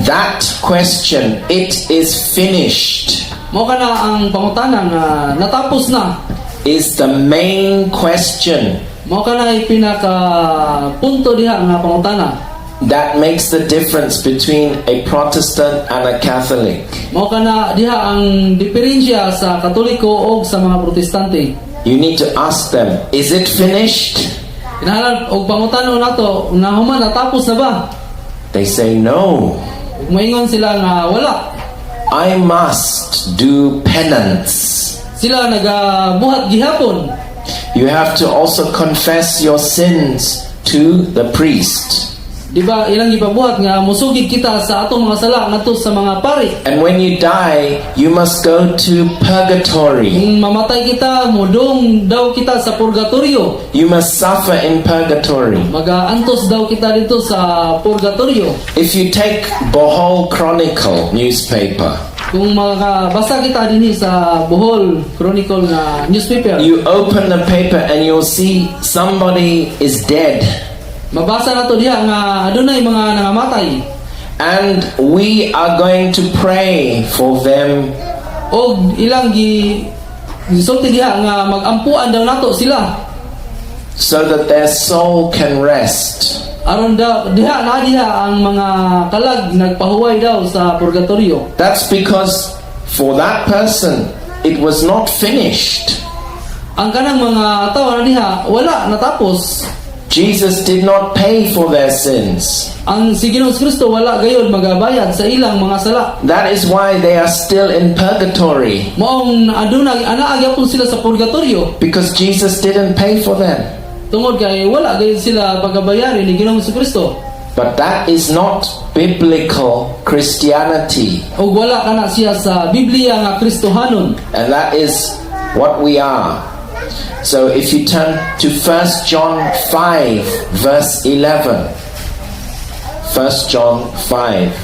that question, "It is finished," Mao kana ang pangutana nga natapos na. is the main question Mao kana pinaka punto diha nga pangutana. That makes the difference between a Protestant and a Catholic. Mao kana diha ang diferensya sa Katoliko og sa mga Protestante. You need to ask them, "Is it finished?" Kinahanglan og pangutano nato, nahuman, natapos na ba? They say no. Ug moingon sila nga wala. I must do penance. Sila nagabuhat gihapon. You have to also confess your sins to the priest. Di ba ilang gipabuhat nga musugid kita sa atong mga sala ngadto sa mga pari. And when you die, you must go to purgatory. Kung mamatay kita, mudong daw kita sa purgatorio. You must suffer in purgatory. Magaantos daw kita didto sa purgatorio. If you take Bohol Chronicle newspaper, Kung makabasa kita dinhi sa Bohol Chronicle nga newspaper, you open the paper and you'll see somebody is dead. Mabasa nato diha nga adunay mga nangamatay. And we are going to pray for them. Og ilang gi gisulti diha nga magampuan daw nato sila so that their soul can rest. Aron daw diha na diha ang mga kalag nagpahuway daw sa purgatorio. That's because for that person, it was not finished. Ang kanang mga tawo na diha wala natapos. Jesus did not pay for their sins. Ang si Ginoong Kristo wala gayod magabayad sa ilang mga sala. That is why they are still in purgatory. Maong aduna anaa gyapon sila sa purgatorio Because Jesus didn't pay for them. Tungod kay wala gayud sila pagabayari ni Ginoong Kristo. But that is not biblical Christianity. Ug wala kana siya sa Biblia nga Kristohanon. And that is what we are. So if you turn to 1 John 5, verse 11. 1 John 5.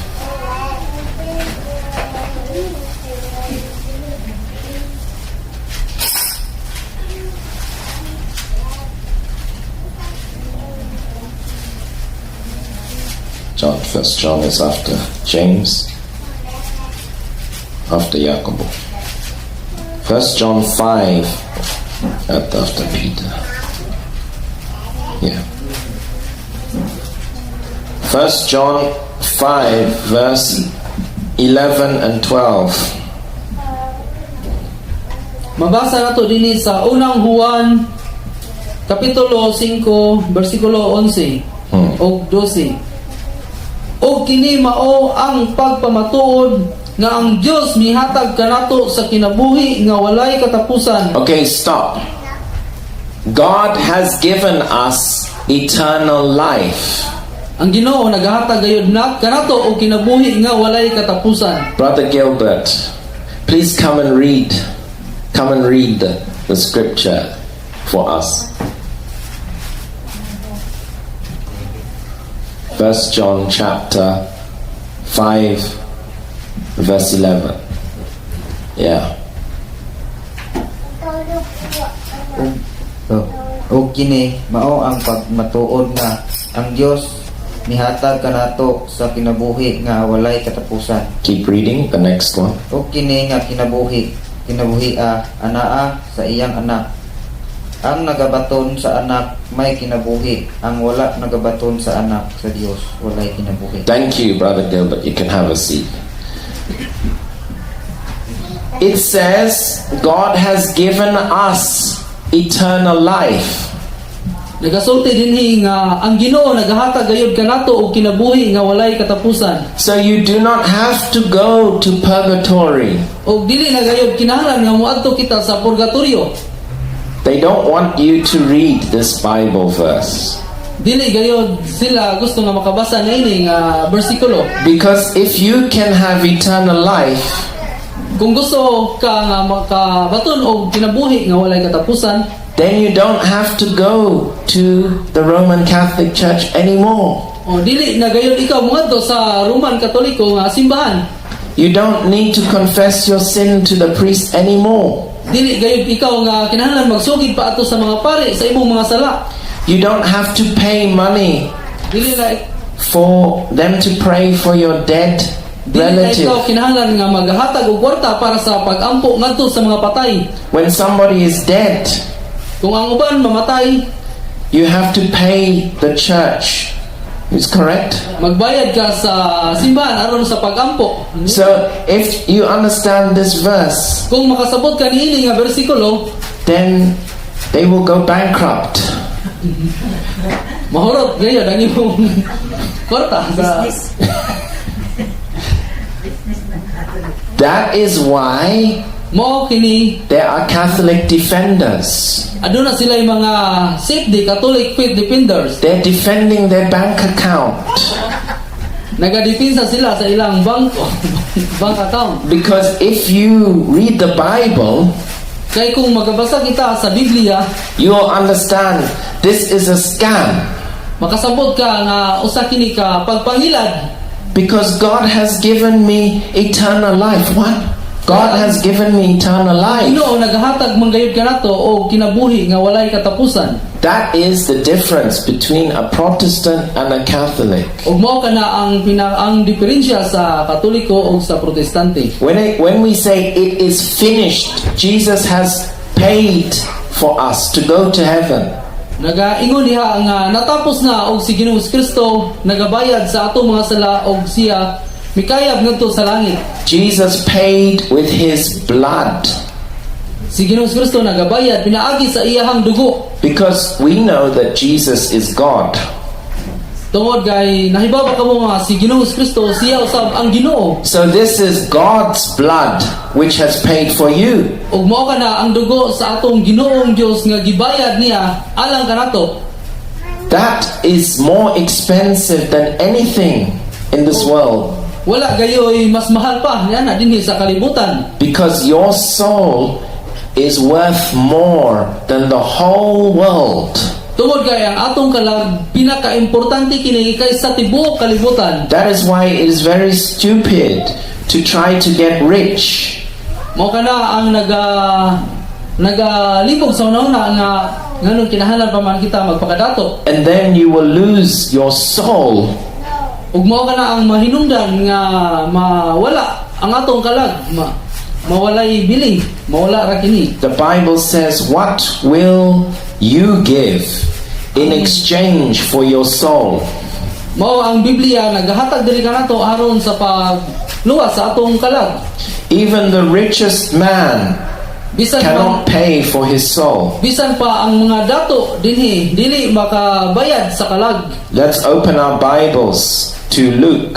John, First John is after James, after Jacobo. First John 5 at after Peter. Yeah. First John 5 verse 11 and 12. Mabasa nato dinhi sa Unang Juan kapitulo 5 bersikulo 11 ug 12. Og kini mao ang pagpamatuod nga ang Dios mihatag kanato sa kinabuhi nga walay katapusan. Okay, stop. God has given us eternal life. Ang Ginoo nagahatag gayud na kanato og kinabuhi nga walay katapusan. Brother Gilbert, please come and read. Come and read the scripture for us. First John chapter 5 verse 11. Yeah. Oh, ug kini mao ang pagmatuod nga ang Dios mihatag kanato sa kinabuhi nga walay katapusan. Keep reading the next one. Ug kini nga kinabuhi kinabuhi anaa sa iyang anak. Ang nagabaton sa anak may kinabuhi, ang wala nagabaton sa anak sa Dios walay kinabuhi. Thank you, Brother Gilbert. You can have a seat. It says God has given us eternal life. Nagasulti dinhi nga ang Ginoo nagahatag gayud kanato og kinabuhi nga walay katapusan. So you do not have to go to purgatory. Og dili na gayud kinahanglan nga moadto kita sa purgatorio. They don't want you to read this Bible verse. Dili gayud sila gusto nga makabasa niini nga bersikulo. Because if you can have eternal life, Kung gusto ka nga makabaton og kinabuhi nga walay katapusan, then you don't have to go to the Roman Catholic Church anymore. O dili na gayud ikaw moadto sa Roman Katoliko nga simbahan. You don't need to confess your sin to the priest anymore. Dili gayud ikaw nga kinahanglan magsugid pa ato sa mga pari sa imong mga sala. You don't have to pay money Dili na for them to pray for your dead dili na ikaw relative. kinahanglan nga maghatag og kwarta para sa pagampo ngadto sa mga patay. When somebody is dead, Kung ang uban mamatay, you have to pay the church. Is correct? magbayad ka sa simbahan aron sa pagampo. So if you understand this verse, Kung makasabot ka niini nga bersikulo, then they will go bankrupt. Mahurot gayud ang imong kwarta sa That is why mao kini. There are Catholic defenders. Aduna sila yung mga safety Catholic faith defenders. They're defending their bank account. Nagadipinsa sila sa ilang bangko, bank account. Because if you read the Bible, Kay kung magabasa kita sa Biblia, you'll understand this is a scam. Makasabot ka nga usa kini ka pagpangilad. Because God has given me eternal life. What? God has given me eternal life. Ginoo nagahatag man gayud kanato og kinabuhi nga walay katapusan. That is the difference between a Protestant and a Catholic. Ug mao kana ang diferensya sa Katoliko ug sa Protestante. When we say it is finished, Jesus has paid for us to go to heaven. Nagaingon diha nga natapos na og si Ginoong Kristo nagabayad sa atong mga sala og siya mikayab ngadto sa langit. Jesus paid with his blood. Si Ginoong Kristo nagabayad pinaagi sa iyahang dugo. Because we know that Jesus is God. Tungod kay nahibaw ba kamo nga si Ginoong Kristo siya usab ang Ginoo. So this is God's blood which has paid for you. Ug mao kana ang dugo sa atong Ginoong Dios nga gibayad niya alang kanato. That is more expensive than anything in this world. Wala gayoy mas mahal pa niya na dinhi sa kalibutan. Because your soul is worth more than the whole world. Tungod kay ang atong kalag pinakaimportante kini kaysa tibuok kalibutan. That is why it is very stupid to try to get rich. Mao kana ang nagalibog sa una-una nga nganong kinahanglan pa man kita magpakadato. And then you will lose your soul. Ug mao kana ang mahinungdan nga mawala ang atong kalag, mawalay bilin, mawala ra kini. The Bible says, "What will you give in exchange for your soul?" Mao ang Biblia nagahatag diri kanato aron sa pagluwas sa atong kalag. Even the richest man Bisan pa, cannot pay for his soul. Bisan pa ang mga dato dinhi dili makabayad sa kalag. Let's open our Bibles to Luke.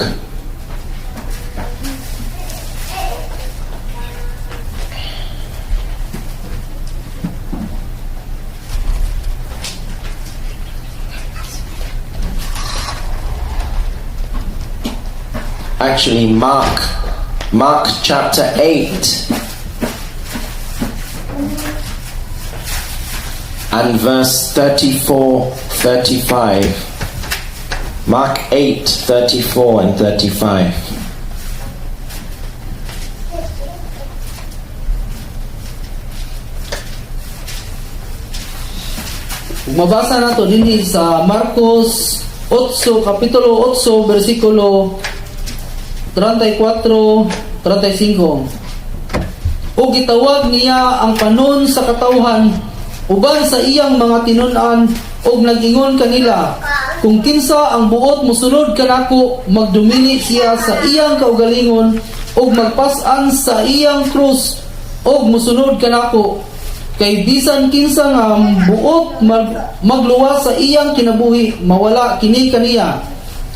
Actually, Mark, Mark chapter 8 and verse 34 35. Mark 8 34 and 35. Ug mabasa nato dinhi sa Marcos 8, kapitulo 8, bersikulo 34 35. Ug gitawag niya ang panon sa katawhan uban sa iyang mga tinun-an ug nag-ingon kanila, "Kung kinsa ang buot mosunod kanako, magdumili siya sa iyang kaugalingon ug magpas-an sa iyang krus ug mosunod kanako. Kay bisan kinsa nga buot magluwas sa iyang kinabuhi, mawala kini kaniya,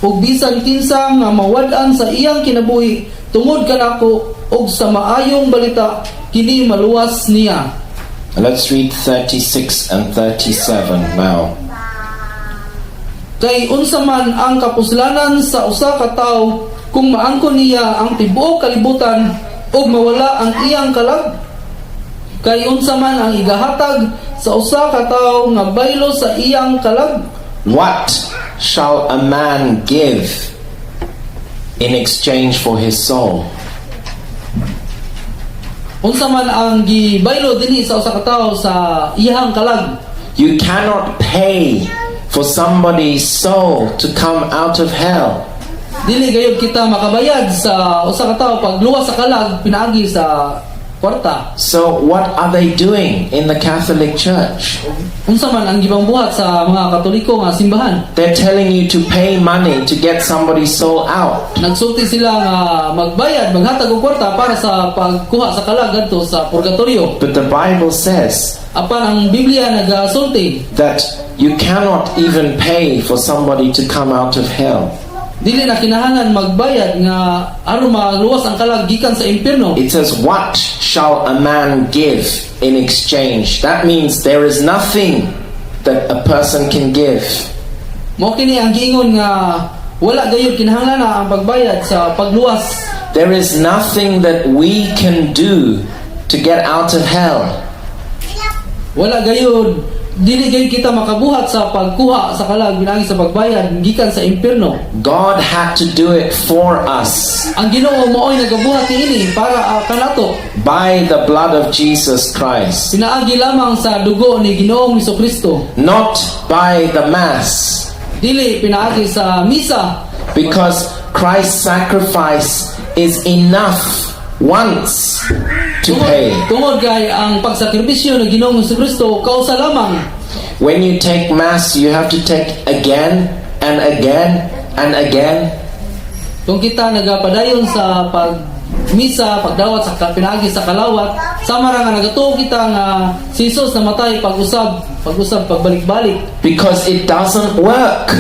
ug bisan kinsa nga mawad-an sa iyang kinabuhi tungod kanako ug sa maayong balita, kini maluwas niya." Let's read 36 and 37 now. Kay unsa man ang kapuslanan sa usa ka tawo kung maangkon niya ang tibuok kalibutan ug mawala ang iyang kalag? Kay unsa man ang igahatag sa usa ka tawo nga baylo sa iyang kalag? What shall a man give in exchange for his soul? Unsa man ang gibaylo dinhi sa usa ka tawo sa iyang kalag. You cannot pay for somebody's soul to come out of hell. Dili gayud kita makabayad sa usa ka tawo pagluwas sa kalag pinaagi sa kwarta. So, what are they doing in the Catholic Church? Unsa man ang gibangbuhat sa mga Katoliko nga simbahan? They're telling you to pay money to get somebody's soul out. Nagsulti sila nga magbayad, maghatag og kwarta para sa pagkuha sa kalag adto sa purgatorio. But the Bible says Apan ang Biblia nagasulti that you cannot even pay for somebody to come out of hell. Dili na kinahanglan magbayad nga aron maluwas ang kalag gikan sa impyerno. It says, "What shall a man give in exchange?" That means there is nothing that a person can give. Mao kini ang giingon nga wala gayud kinahanglan na ang pagbayad sa pagluwas. There is nothing that we can do to get out of hell. Wala gayud, dili gayud kita makabuhat sa pagkuha sa kalag pinaagi sa pagbayad gikan sa impyerno. God had to do it for us Ang Ginoo mao'y nagabuhat niini para kanato by the blood of Jesus Christ, pinaagi lamang sa dugo ni Ginoong Kristo. Not by the Mass, Dili pinaagi sa misa because Christ's sacrifice is enough once to tungod, pay. Tungod kay ang pagsakripisyo ng Ginoong Kristo kausa lamang. When you take Mass, you have to take again and again and again. Kung kita nagapadayon sa pag misa, pagdawat sa pinaagi sa kalawat, sama ra nga nagatuo kita nga si Jesus namatay pag-usab, pag-usab, pagbalik-balik. Because it doesn't work.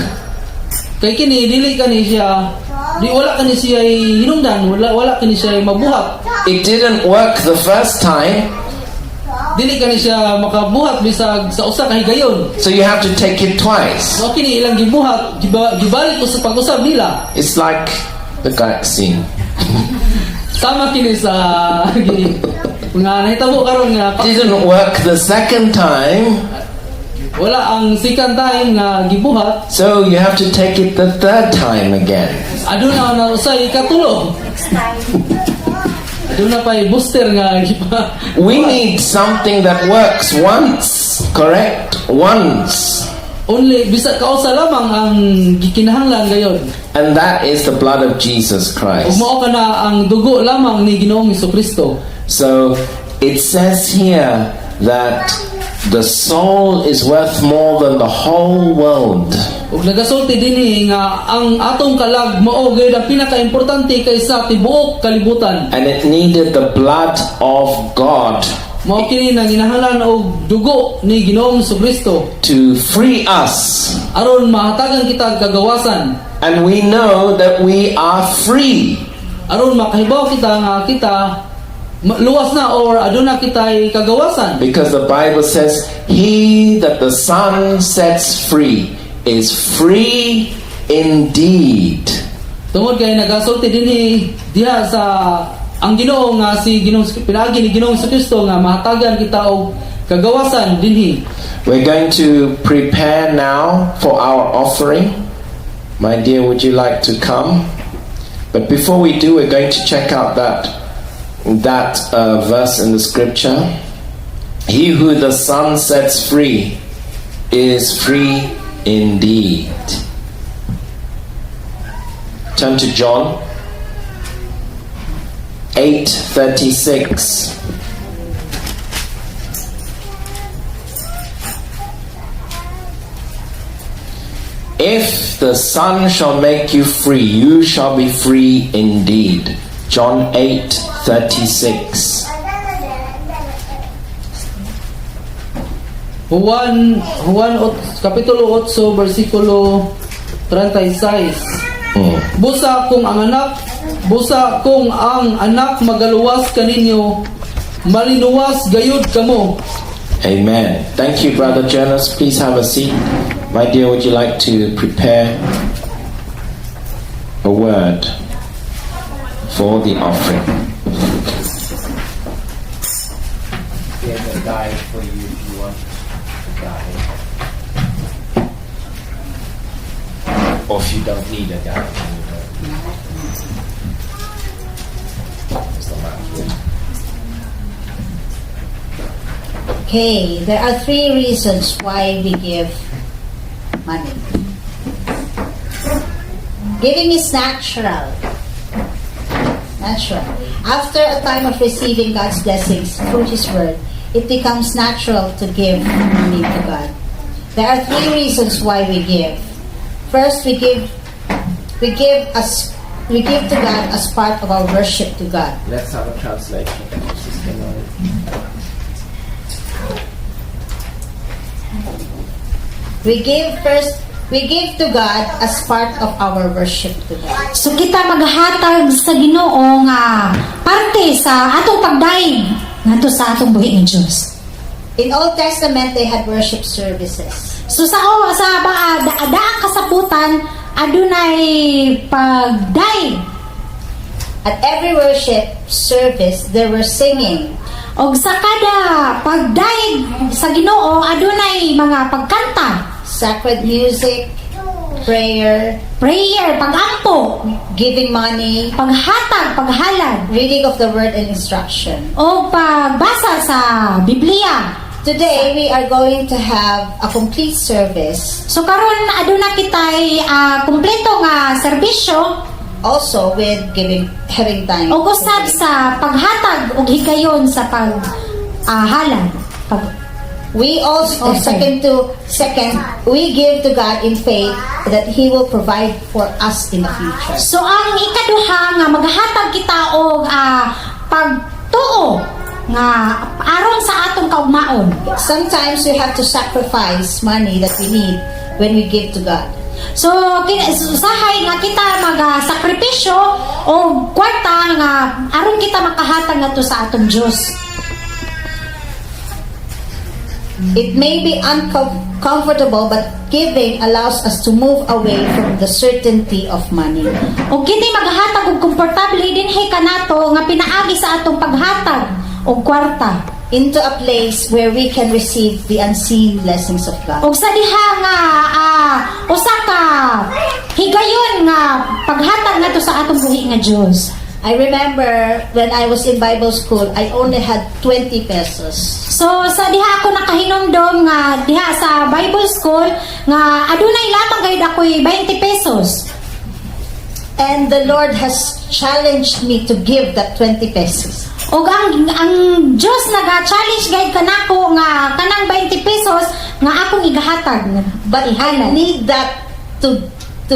Kay kini dili kani siya, di wala kani siya hinungdan, wala kani siya mabuhat. It didn't work the first time, Dili kani siya makabuhat bisag sa usa ka higayon. So you have to take it twice. Mao kini ilang gibuhat, gibalik sa pag-usab nila. It's like the vaccine. Sama kini sa nga nahitabo karon nga Didn't work the second time, wala ang second time nga gibuhat. So you have to take it the third time again. Aduna na usay ikatulo. Aduna pa booster nga gipa. We need something that works once, correct? Once. Only bisag kausa lamang ang gikinahanglan gayon. And that is the blood of Jesus Ug Christ. mao kana ang dugo lamang ni Ginoong Kristo. So it says here that the soul is worth more than the whole world. Ug nagasulti dinhi nga ang atong kalag mao gayud ang pinakaimportante kaysa tibuok kalibutan. And it needed the blood of God Mao kini nanginahanglan og dugo ni Ginoong Kristo to free us. Aron mahatagan kita og kagawasan. And we know that we are free. Aron makahibaw kita nga kita luwas na or aduna kitay kagawasan. Because the Bible says, "He that the Son sets free is free indeed." Tungod kay nagasulti dinhi diha sa ang Ginoo nga si Ginoong pinaagi ni Ginoong Kristo nga mahatagan kita og kagawasan dinhi. We're going to prepare now for our offering. My dear, would you like to come? But before we do, we're going to check out that verse in the scripture. He who the Son sets free is free indeed. Turn to John 8:36. If the Son shall make you free, you shall be free indeed. John 8:36. Juan Kapitulo 8 versikulo 36. Busa kung ang anak magaluwas kaninyo, malinuwas gayud kamo. Amen. Thank you, Brother Jonas. Please have a seat. My dear, would you like to prepare a word for the offering? Here's a guide for you if you want a guide. Or if you don't need a guide, then you don't need. There's the map here. Okay, there are three reasons why we give money. Giving is natural. Natural. After a time of receiving God's blessings through His Word, it becomes natural to give money to God. There are three reasons why we give. First, we give to God as part of our worship to God. Let's have a translation. Sister Mary. We give to God as part of our worship to God. So kita maghatag sa Ginoo nga parte sa atong pagdayeg ngadto sa atong buhi nga Dios. In Old Testament, they had worship services. So sa ba, daang kasaputan adunay pagdayeg. At every worship service, there were singing, Og sa kada pagdayeg sa Ginoo adunay mga pagkanta, sacred music, prayer, prayer, pagampo, giving money, paghatag, paghalad, reading of the word and instruction. O pagbasa sa Biblia. Today, we are going to have a complete service So karon aduna kitay kumpleto nga serbisyo also with giving, having time. og usab sa paghatag og higayon sa pag halad. We also, second, we give to God in faith that He will provide for us in the future. So ang ikaduha nga maghatag kita og pagtuo nga aron sa atong kaugmaon. Sometimes we have to sacrifice money that we need when we give to God. So usahay nga kita magasakripisyo og kwarta nga aron kita makahatag ngadto sa atong Dios. It may be uncomfortable, but giving allows us to move away from the certainty of money. Og kini maghatag og komportable dinhi kanato nga pinaagi sa atong paghatag og kwarta into a place where we can receive the unseen blessings of God. Og sa diha nga usa ka higayon nga paghatag ngadto sa atong buhi nga Dios. I remember when I was in Bible school, I only had 20 pesos. So sa diha ako nakahinumdom nga diha sa Bible school nga adunay lamang gayud ako'y 20 pesos. And the Lord has challenged me to give that 20 pesos. Og ang Dios naga-challenge gayud kanako nga kanang 20 pesos nga akong igahatag. But I Ihalad. Need that to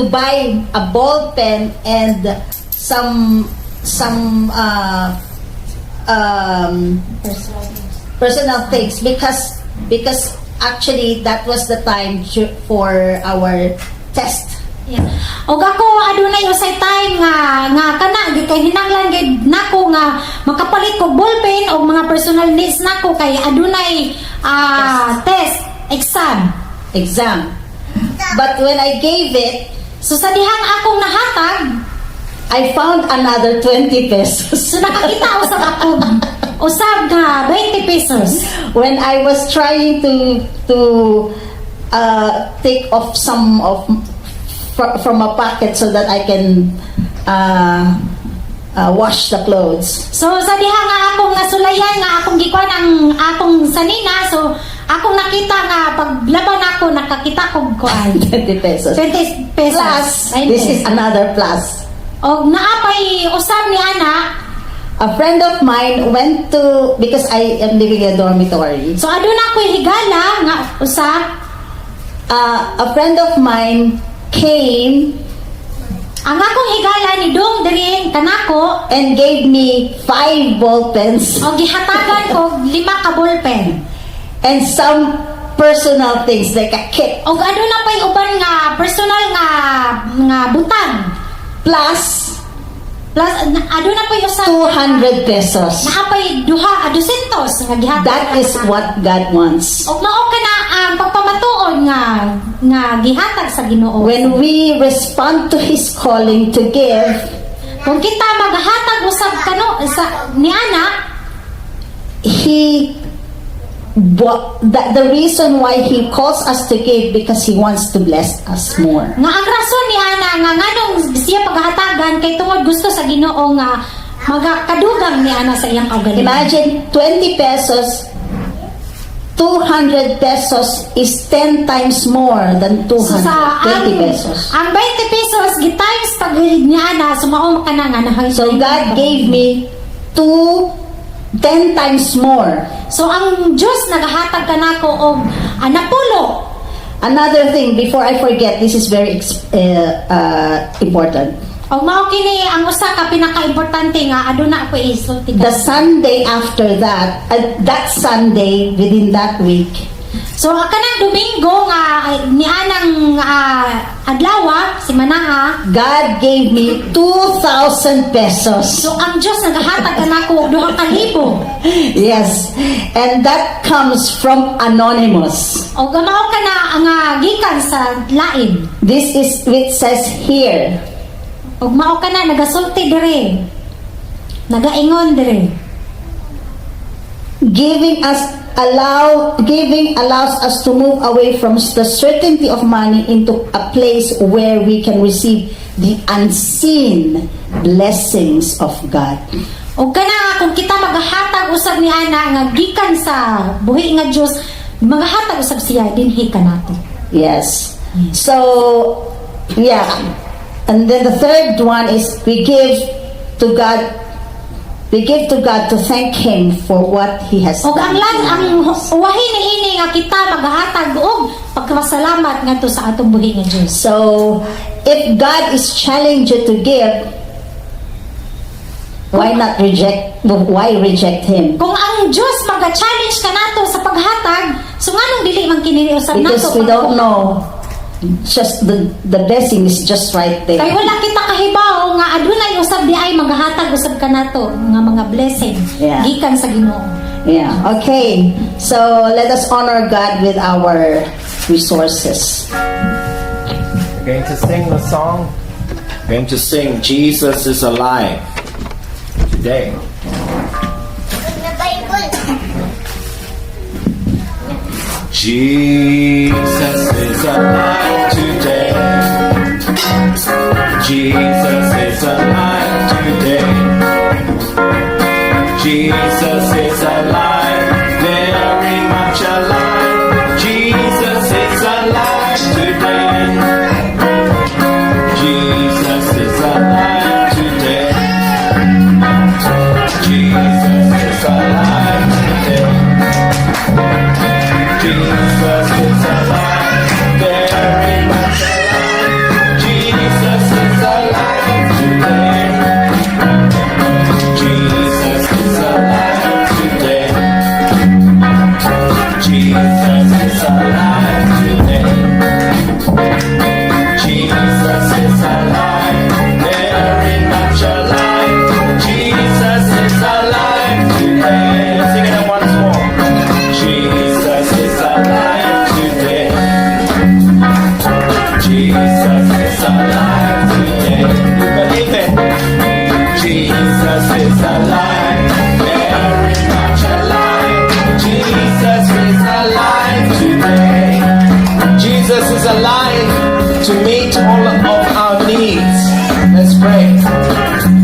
buy a ball pen and some personal things because actually that was the time for our test. Yeah. Og ako adunay usay time nga nga kana gi kay hinanglan gid nako nga makapalit kog ballpen og mga personal needs nako kay adunay test exam. Exam. But when I gave it, So sa dihang akong nahatag, I found another 20 pesos. So nakakita usab ako usab nga 20 pesos. When I was trying to take off some of from a pocket so that I can wash the clothes. So sa diha nga akong nasulayan nga akong gikuan ang akong sanina, so akong nakita nga paglaban ako nakakita kog kuan 20 pesos. 20 pesos. Plus, 20. this is another plus. Og naapay usab ni ana. A friend of mine went to, because I am living in a dormitory. So aduna ko'y higala nga usa. A friend of mine came Ang akong higala ni dong diri kanako and gave me five ball pens og gihatagan ko lima ka ballpen and some personal things like a kit. Og aduna pay uban nga personal nga nga butang. Plus Plus aduna pay usa 200 pesos. Naapay duha 200 nga gihatag. That is what God wants. Og mao kana ang pagpamatuod nga nga gihatag sa Ginoo. When we respond to His calling to give, Kung kita maghatag usab kano sa niana, the reason why He calls us to give, because He wants to bless us more. Nga ang rason ni ana nga nganong siya paghatagan kay tungod gusto sa Ginoo nga magakadugang ni ana sa iyang kaugalingon. Imagine 20 pesos. 200 pesos is 10 times more than So sa 220 ang, pesos. Ang 20 pesos gi-times pag niya na, so mao ka na nga na. So God gave me 10 times more. So ang Diyos nagahatag kanako og napulo. Another thing, before I forget, this is very important. Og mao kini ang usa ka pinakaimportante nga aduna ako isulti The ka. Sunday after that, that Sunday within that week, So kanang Domingo nga nianang adlaw, simanaha, God gave me 2,000 pesos. So ang Diyos nagahatag kanako og 2,000. Yes, and that comes from anonymous. Og mao kana ang gikan sa lain. This is it says here. Og mao kana nagasulti dire. Nagaingon dire. Giving allows us to move away from the certainty of money into a place where we can receive the unseen blessings of God. Og kana nga kung kita magahatag usab ni ana nga gikan sa buhi nga Dios, magahatag usab siya dinhi kanato. Yes. So, yeah. And then the third one is we give to God to thank Him for what He has Og ang done. lang ang uwahin ni ini nga kita magahatag og pagpasalamat ngadto sa atong buhi nga Dios. So, if God is challenging you to give, why not reject? Why reject Him? Kung ang Dios maga-challenge kanato sa paghatag, so nganong dili man kini usab nato? Because we don't know. Just the blessing is just right Kay there. wala kita kahibaw nga adunay usab di ay magahatag usab kanato nga mga blessing gikan sa Ginoo. Yeah. Okay. So let us honor God with our resources. We're going to sing the song. We're going to sing "Jesus is Alive Today." Na Bible. Jesus is alive today. Jesus is alive today. Jesus is alive, very much alive. Jesus is alive today. Jesus is alive today. Jesus is alive today. Jesus is alive, very much alive. Jesus is alive today. Jesus is alive today. Jesus is alive today. Jesus is alive, very much alive. Jesus is alive today. Let's sing it once more. Jesus is alive today. Jesus is alive today. You believe it? Jesus is alive, very much alive. Jesus is alive today. Jesus is alive to meet all of our needs. Let's pray.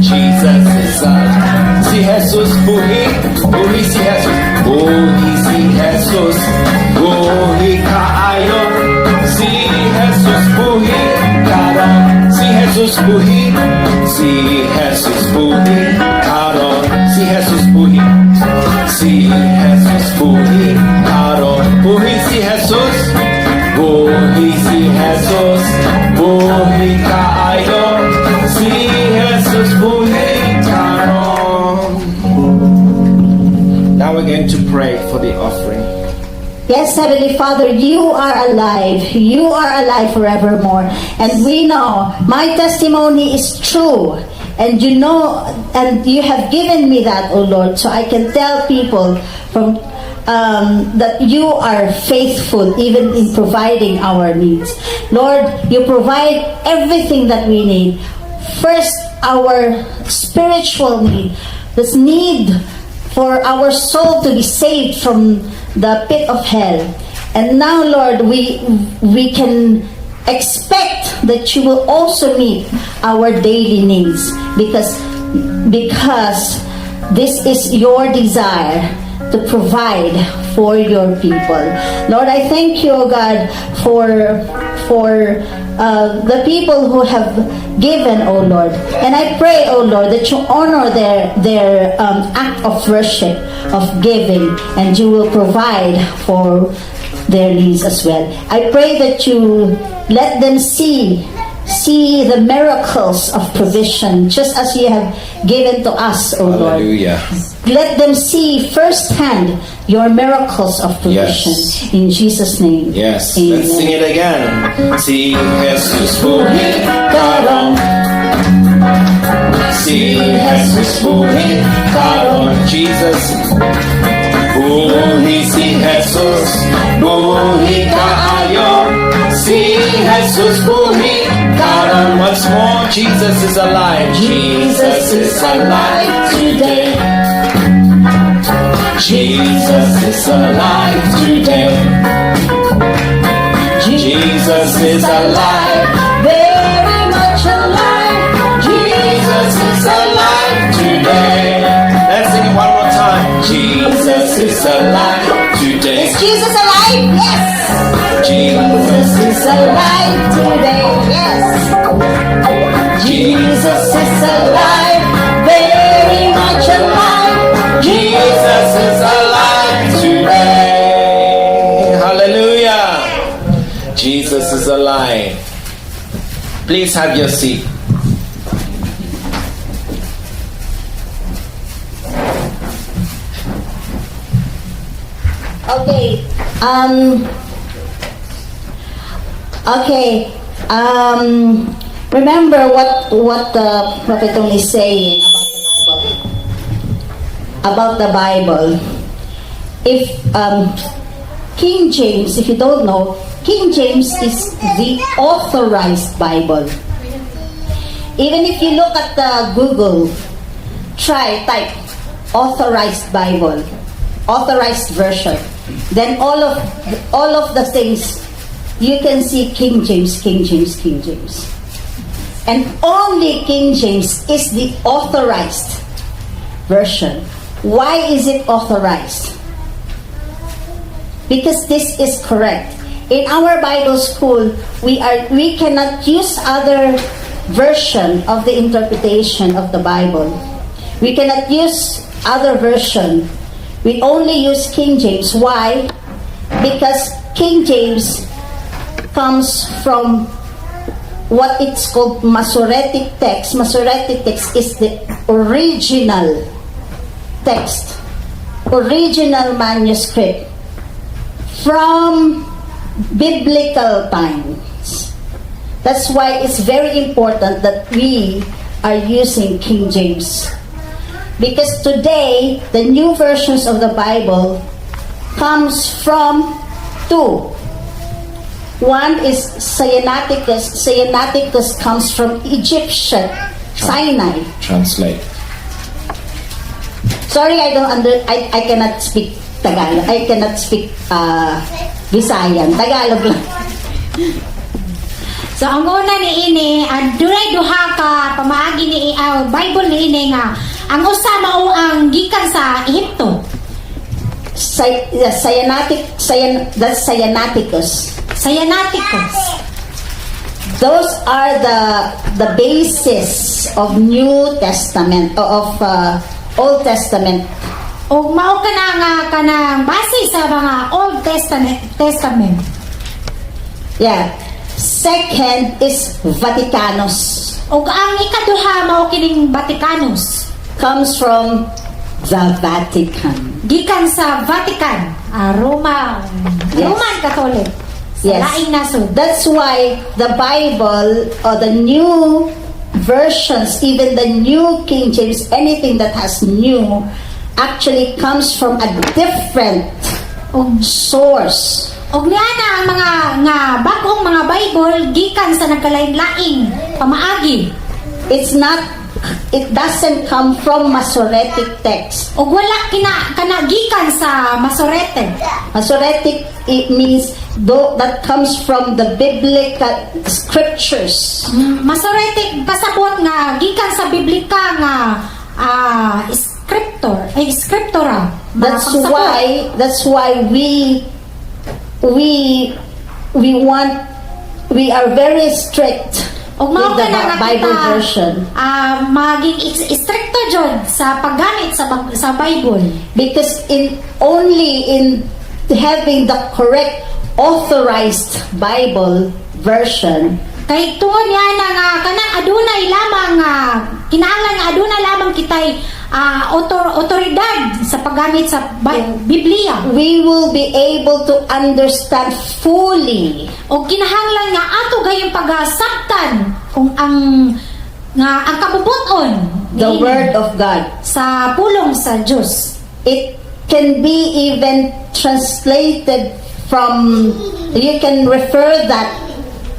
Jesus is alive. Si Jesus buhi, buhi si Jesus, buhi si Jesus, buhi kaayo. Si Jesus buhi karon, si Jesus buhi, si Jesus buhi karon, si Jesus buhi, si Jesus buhi karon, buhi si Jesus, buhi si Jesus, buhi kaayo, si Jesus buhi karon. Now we're going to pray for the offering. Yes, Heavenly Father, you are alive. You are alive forevermore. And we know my testimony is true. And you know, and you have given me that, O Lord, so I can tell people from that you are faithful even in providing our needs. Lord, you provide everything that we need. First, our spiritual need, this need for our soul to be saved from the pit of hell. And now, Lord, we can expect that you will also meet our daily needs because this is your desire. to provide for your people. Lord, I thank you, O God, for the people who have given, O Lord. And I pray, O Lord, that you honor their act of worship, of giving, and you will provide for their needs as well. I pray that you let them see the miracles of provision, just as you have given to us, O Lord. Hallelujah. Let them see firsthand your miracles of provision. Yes. In Jesus' name. Yes. Amen. Let's sing it again. Si Jesus buhi karon. Si Jesus buhi karon. Jesus. Buhi si Jesus. Buhi kaayo. Si Jesus buhi karon. Once more, Jesus is alive. Jesus is alive today. Jesus is alive today. Jesus is alive, Very much alive. Jesus is alive today. Let's sing it one more time. Jesus is alive today. Is Jesus alive? Yes. Jesus is alive today. Yes. Jesus is alive. Very much alive. Jesus is alive today. Hallelujah. Jesus is alive. Please have your seat. Okay. Okay. Remember what the Prophet Tony is saying about the Bible. About the Bible. If King James, if you don't know, King James is the authorized Bible. Even if you look at the Google, try type "authorized Bible", authorized version. Then all of the things you can see: King James, King James, King James. And only King James is the authorized version. Why is it authorized? Because this is correct. In our Bible school, we cannot use other version of the interpretation of the Bible. We cannot use other version. We only use King James. Why? Because King James comes from what it's called Masoretic text. Masoretic text is the original text, original manuscript from biblical times. That's why it's very important that we are using King James. Because today, the new versions of the Bible comes from two. One is Sinaiticus. Sinaiticus comes from Egyptian, Sinai. Translate. Sorry, I don't under I cannot speak Tagalog. I cannot speak Visayan. Tagalog lang. So ang una ni ini, adunay duha ka pamaagi ni Bible ni ini nga ang usa mao ang gikan sa Ehipto. Sinaitic, that's Sinaiticus. Sinaiticus. Those are the basis of New Testament, of Old Testament. O mao kana nga kanang base sa mga Old Testament. Yeah. Second is Vaticanus. Ug ang ikaduha mao kining Vaticanus. Comes from the Vatican. Gikan sa Vatican, Roma, Roman Catholic. Sa laing nasod. That's why the Bible or the new versions, even the New King James, anything that has new, actually comes from a different Ug source. Og niana ang mga nga bag-ong mga Bible gikan sa nagkalain-laing pamaagi. It doesn't come from Masoretic text. Ug wala kina kana gikan sa Masorete. Masoretic, it means though that comes from the biblical scriptures. Masoretic pasabot nga gikan sa biblika nga scriptor, ay scripture. Sakto ra. That's Mapagsakop. why we are very strict Og mao with the ka na nga Bible kita, version maging istrikto jud sa paggamit sa Bible. Because in only in having the correct authorized Bible version Kay tungod niya na nga kanang adunay lamang nga kinahanglan nga aduna lamang kitay otoridad sa paggamit sa Biblia. We will be able to understand fully O kinahanglan nga ato gayong pagasabtan kung ang nga ang kabubuton the niini Word of God. Sa pulong sa Dios. It can be even translated from, you can refer that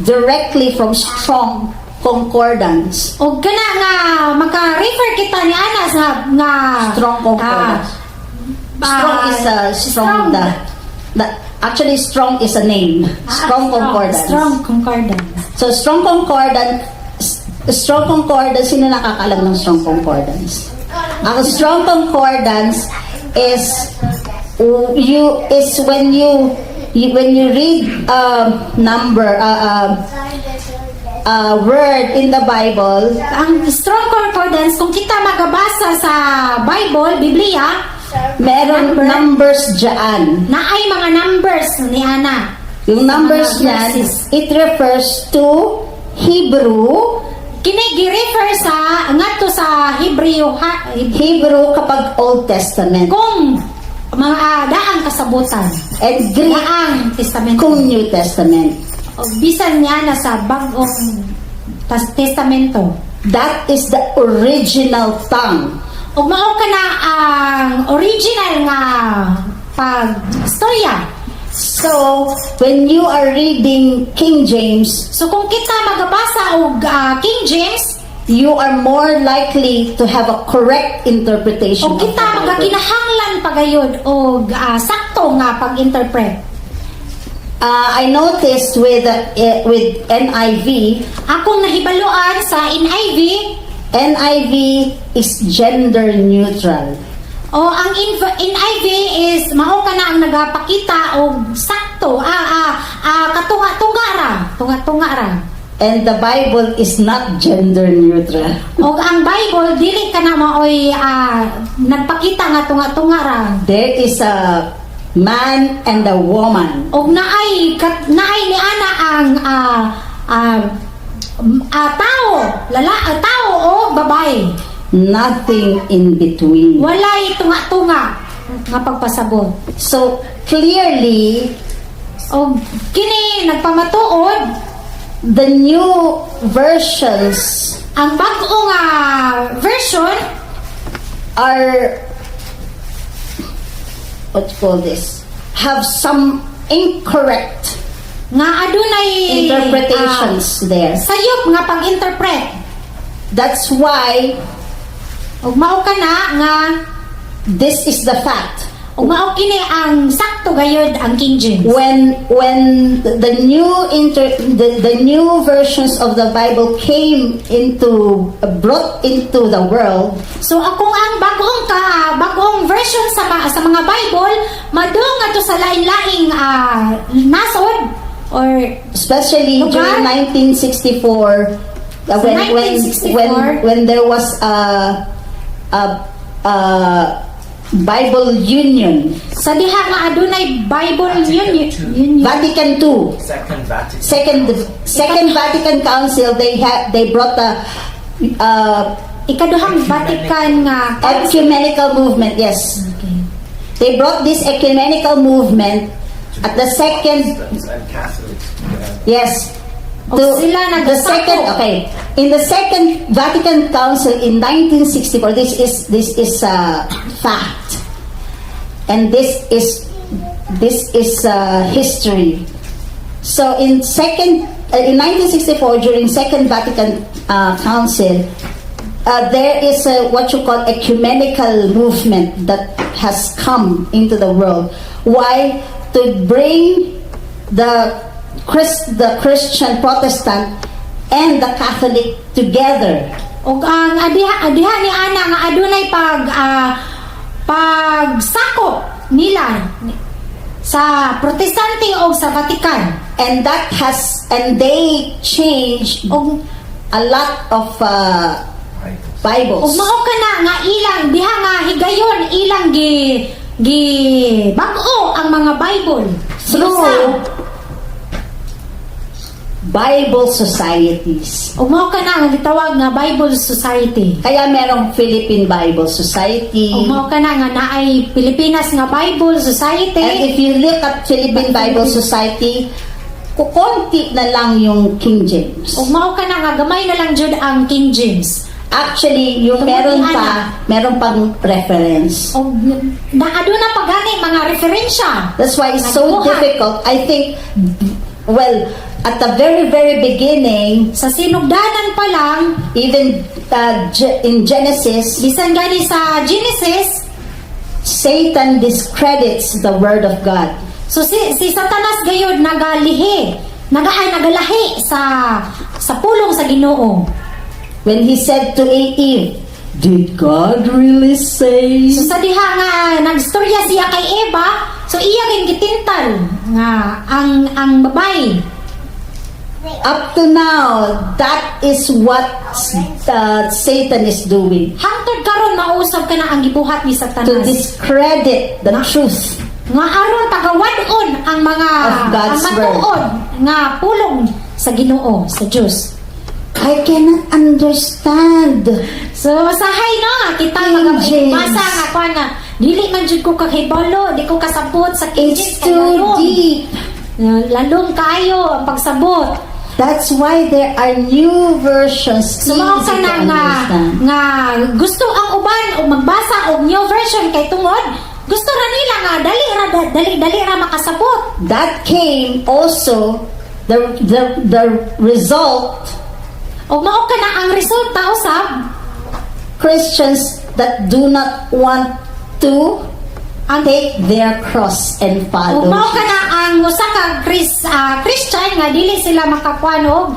directly from Strong Concordance. O kana nga maka-refer kita ni ana sa nga Strong Concordance. Strong is a strong, the actually Strong is a name. Strong Concordance. Strong Concordance. So Strong Concordance, sino nakakaalam ng Strong Concordance? Ang Strong Concordance is when you read a number a word in the Bible, Ang Strong Concordance, kung kita magabasa sa Bible, Biblia, meron Number. Numbers dyan. Naay mga numbers ni ana. Yung numbers Mga niyan, verses. It refers to Hebrew, Kini gi-refer sa ngadto sa Hebreo ha, Hebrew kapag Old Testament, kung mga daang kasabutan. And Greek Daang Testamento. Kung New Testament. O bisan niya na sa Bagong Testamento. That is the original tongue. Ug mao ka na ang original nga pag-istorya. So, when you are reading King James, So kung kita magabasa og King James, you are more likely to have a correct interpretation og of the kita Bible. Magakinahanglan pagayod og sakto nga pag-interpret. I noticed with NIV, Akong nahibaluan sa NIV, NIV is gender neutral. O ang NIV is mao ka na ang nagapakita og sakto katunga-tunga ra, tunga-tunga ra. And the Bible is not gender neutral. Og ang Bible dili ka na maoy nagpakita nga tunga-tunga ra. There is a man and a woman. Og naay ni ana ang tao, tao o babae. Nothing in between. Walay tunga-tunga nga pagpasabot. So clearly, Og kini nagpamatuod the new versions ang bag-o nga version are, what you call this, have some incorrect nga adunay interpretations there. Sayop nga pag-interpret. That's why Ug mao ka na nga this is the fact. Ug mao kini ang sakto gayud ang King James. When the new versions of the Bible came into brought into the world, So akong ang bagong version sa mga Bible madung ngadto sa lain-laing nasod or especially lugar? During 1964, when 1964? when there was a Bible Union, Sa diha nga adunay Bible Union. Vatican II, Second Vatican. Second Vatican Council, they brought the Ikaduhang Vatican nga ecumenical movement. Yes, they brought this ecumenical movement at the second Protestants and Catholics together. Yes. O sila The nagsako. second, okay. In the Second Vatican Council in 1964, this is a fact, and this is history. So in 1964, during Second Vatican Council, there is a what you call ecumenical movement that has come into the world. Why? To bring the Christian Protestant and the Catholic together. Og ang adiha adiha ni ana nga adunay pag nila sa Protestante o sa Vatican. And they changed Og a lot of ug Bibles. mao kana nga ilang diha nga higayon ilang gi gi bag-o ang mga Bible Through Bible societies. Ug mao kana ang gitawag nga Bible Society. Kaya merong Philippine Bible Society. Ug mao kana nga naay Pilipinas nga Bible Society. And if you look at Philippine Bible Society, kukonti na lang yung King James. Ug mao kana nga gamay na lang jud ang King James. Actually, yung Tungod meron ni pa, ana. Meron pang reference. Ug na aduna pa gani mga referensya. That's why it's so Nagbuhat. Difficult. I think, well, at the very, very beginning, Sa sinugdanan pa lang, even in Genesis, bisan gani sa Genesis, Satan discredits the word of God. So si Satanas gayud nagalihi, ay, nagalahi sa pulong sa Ginoo. When he said to Eve, "Did God really say?" So sa diha nga nagstorya siya kay Eva, so iya rin gitintal nga ang babae. Up to now, that is what Satan is doing. Hangtod karon mausab kana ang gibuhat ni To Satanas. Discredit the truth Nga aron tagawad-on ang mga of God's ang matuod nga pulong sa Ginoo, sa Dios. I cannot understand. So masahay no kita King mga James. basa nga kuan nga dili man jud ko kahibalo, di ko kasabot sa King It's James kay too lalom. Deep. Lalom kaayo ang pagsabot. That's why there are new versions So mao easy ka to na nga, understand. Nga gusto ang uban og magbasa og new version kay tungod gusto ra nila nga dali ra dali dali ra makasabot. That came also the result, Og mao ka na ang resulta usab Christians that do not want to ang take their cross and ug follow mao ka Jesus. Na ang usa ka Christian nga dili sila makakuan og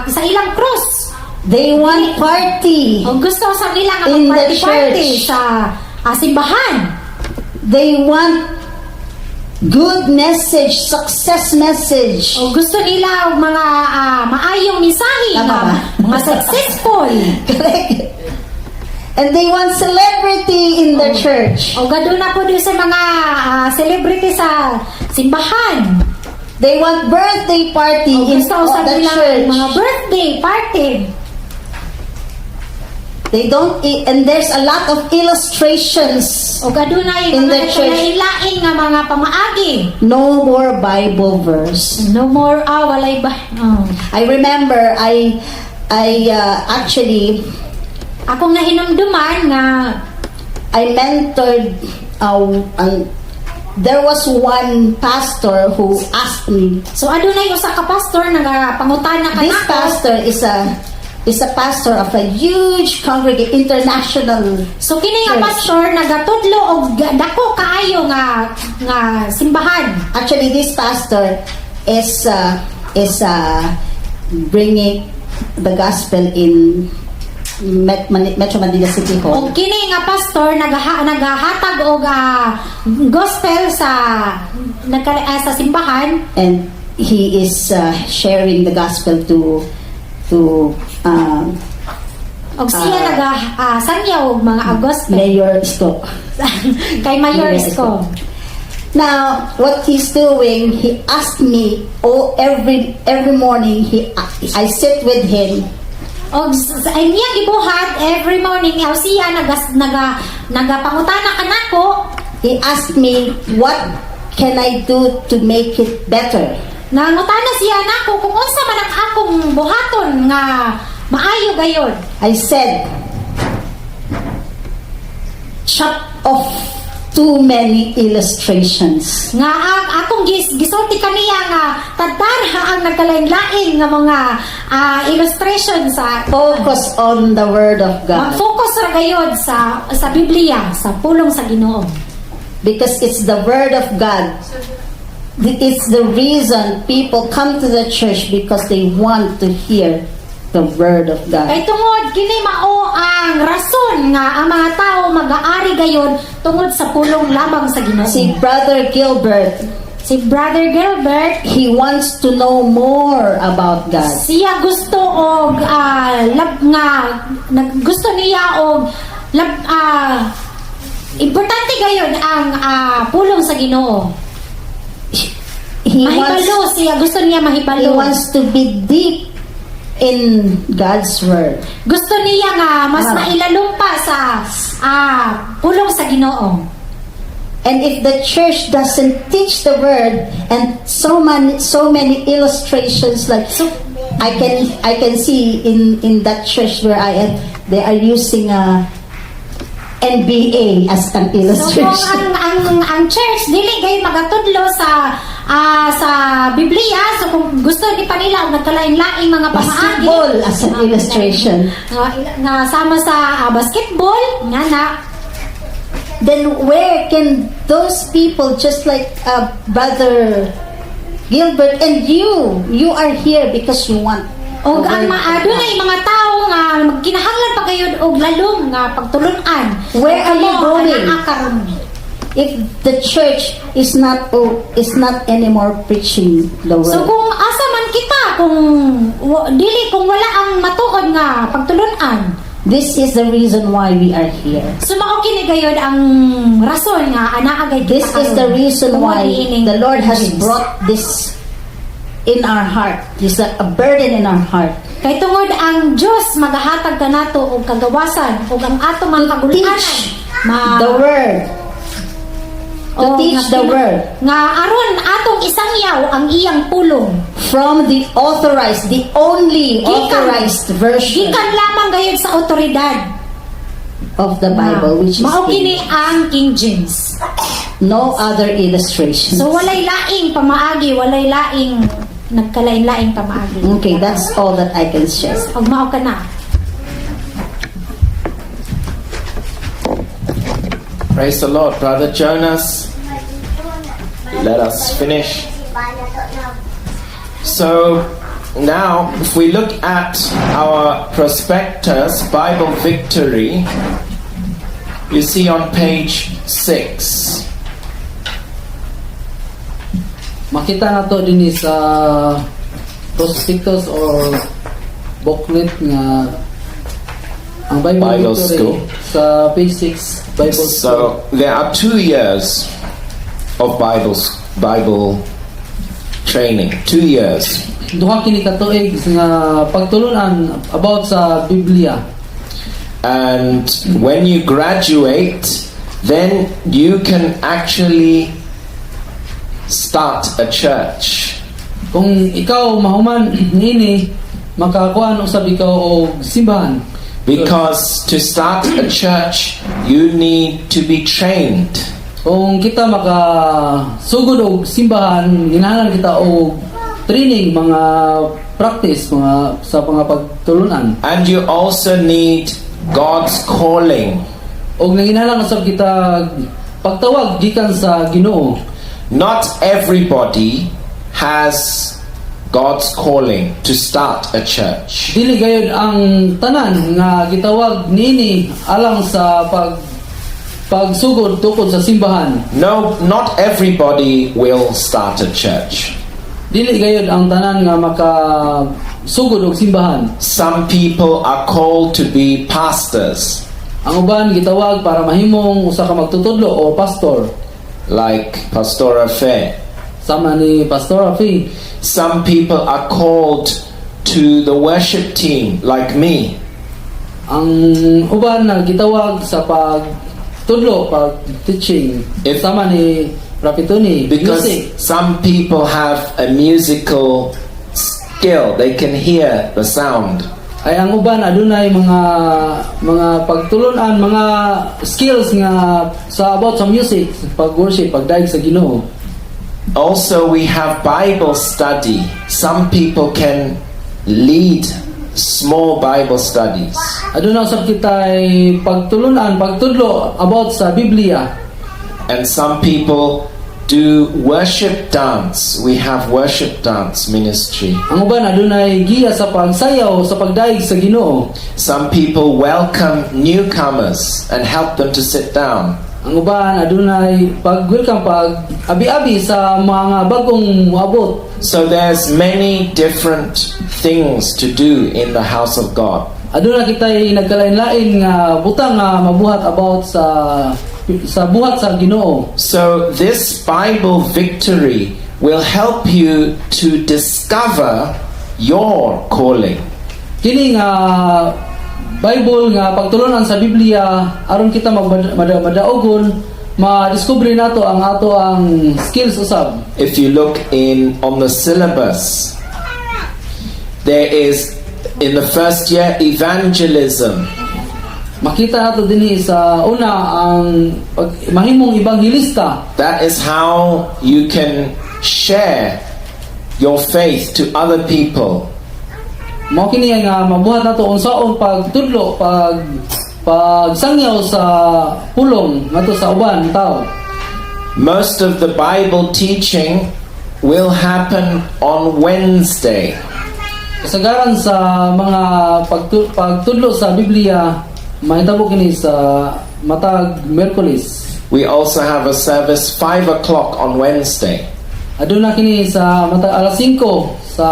sa ilang cross. They want party. Og gusto sa nila nga In the mag-party party church. sa simbahan. They want good message, success message. O gusto nila og mga maayong mensahe Tama nga ba? mga successful. Correct. And they want celebrity in the church. O gaduna po sa mga celebrity sa simbahan. They want birthday party O in gusto sa the nila church. mga birthday party. They don't, and there's a lot of illustrations. O gadunay In the mga church. lain nga mga pamaagi. No more Bible verse. No more walay ba. Oh. I remember I actually Akong nahinumduman nga I mentored there was one pastor who asked me. So adunay usa ka pastor nagapangutana This kanako. Pastor is a pastor of a huge congregation, international So kini nga church. Pastor nagatudlo og dako kaayo nga nga simbahan. Actually, this pastor is bringing the gospel in Metro Manila City Hall. Og kini nga pastor nagahatag og gospel sa simbahan. And he is sharing the gospel to og siya naga sangyaw og mga gospel Mayor Isko. Kay Mayor Mayor Isko. Now, what he's doing, he asked me, oh, every morning he I sit with him. Og ay niya gibuhat every morning aw siya naga nagapangutana kanako. He asked me, "What can I do to make it better?" Nangutana siya nako kung unsa man ang akong buhaton nga maayo gayon. I said, "Chop off too many illustrations." Nga ang akong gisulti kaniya nga tadtara ang nagkalain-lain nga mga illustration sa Focus on the Word of God. Mag-focus ra gayod sa Biblia, sa pulong sa Ginoo. Because it's the Word of God. It's the reason people come to the church, because they want to hear the Word of God. Kay tungod kini mao ang rason nga ang mga tao magaari gayon tungod sa pulong lamang sa Ginoo. Si Brother Gilbert, Si Brother Gilbert, he wants to know more about God. Siya gusto og lab nga gusto niya og lab, importante gayon ang pulong sa Ginoo. He Mahibalo wants, siya, gusto niya he mahibalo. Wants to be deep in God's Word. Gusto niya nga mas mailalom pa sa pulong sa Ginoo. And if the church doesn't teach the Word and so many illustrations, like I can see in that church where I am, they are using a NBA as an So kung illustration. ang church dili gay magatudlo sa Biblia, so kung gusto ni pa nila og nagkalain-laing mga pamaagi, Basketball as an illustration. Nga sama sa basketball nga na. Then where can those people, just like Brother Gilbert and you are here because you want Og the ang Word of maadunay God. Mga tawo nga kinahanglan pa gayud og lalom nga pagtulun-an. Where are you Kamo, going? Anaa karon. If the church is not anymore preaching the Word. So kung asa man kita kung dili, kung wala ang matuod nga pagtulun-an? This is the reason why we are here. So mao kini gayud ang rason nga anaa gay kita This is the karon. Reason Tungod why niining the Lord has James. Brought this in our heart. This is a burden in our heart. Kay tungod ang Dios magahatag kanato og kagawasan ug ang ato mga To kaguluanan teach the Word. To o teach nga the Word. Nga aron atong isangyaw ang iyang pulong. From the authorized, the only authorized version Gikan lamang gayud sa otoridad of the Bible, which is mao King. Kini ang King James. No other illustrations. So walay laing pamaagi, walay laing nagkalain-laing pamaagi. Okay, that's all that I can share. Og mao ka na. Praise the Lord, Brother Jonas. Let us finish. So now, if we look at our prospectus, Bible Victory, you see on page 6. Makita nato dinhi sa prospectus or booklet nga ang Bible, Bible Victory School. Sa page 6, Bible School. So there are 2 years of Bible training. 2 years. Duha kini ka tuig nga pagtulunan about sa Biblia. And when you graduate, then you can actually start a church. Kung ikaw mahuman niini, makakuan usab ikaw og simbahan. Because to start a church, you need to be trained. Kung kita maka sugod og simbahan, ginahanglan kita og training, mga practice, mga sa mga pagtulunan. And you also need God's calling. Og nanginahanglan usab kita pagtawag gikan sa Ginoo. Not everybody has God's calling to start a church. Dili gayud ang tanan nga gitawag niini alang sa pagsugod tukod sa simbahan. No, not everybody will start a church. Dili gayud ang tanan nga maka sugod og simbahan. Some people are called to be pastors, Ang uban gitawag para mahimong usa ka magtutudlo o pastor, like Pastora Fair. Sama ni Pastor Rafi. Some people are called to the worship team, like me. Ang uban na gitawag sa pagtudlo, pag teaching, sama ni Rapituni, Because music. Some people have a musical skill, they can hear the sound. Ay ang uban adunay mga pagtulunan, mga skills nga sa about sa music, pag worship, pagdayeg sa Ginoo. Also, we have Bible study. Some people can lead small Bible studies. Aduna usab kitay pagtulunan, pagtudlo about sa Biblia. And some people do worship dance. We have worship dance ministry. Ang uban adunay giya sa pagsayaw, sa pagdayeg sa Ginoo. Some people welcome newcomers and help them to sit down. Ang uban adunay pag-welcome, pag abi-abi sa mga bagong moabot. So there's many different things to do in the house of God. Aduna kitay nagkalain-lain nga butang nga mabuhat about sa buhat sa Ginoo. So this Bible Victory will help you to discover your calling. Kini nga Bible nga pagtulunan sa Biblia aron kita madaogon, madiskubre nato ang ato ang skills usab. If you look in on the syllabus, there is in the first year evangelism. Makita nato dinhi sa una ang pag, mahimong ebanghelista. That is how you can share your faith to other people. Mao kini nga mabuhat nato unsaon pagtudlo, pagsangyaw sa pulong ngadto sa uban tao. Most of the Bible teaching will happen on Wednesday. Kasagaran sa mga pagtudlo sa Biblia mahitabo kini sa matag Miyerkules. We also have a service 5 o'clock on Wednesday. Aduna kini sa matag alas 5 sa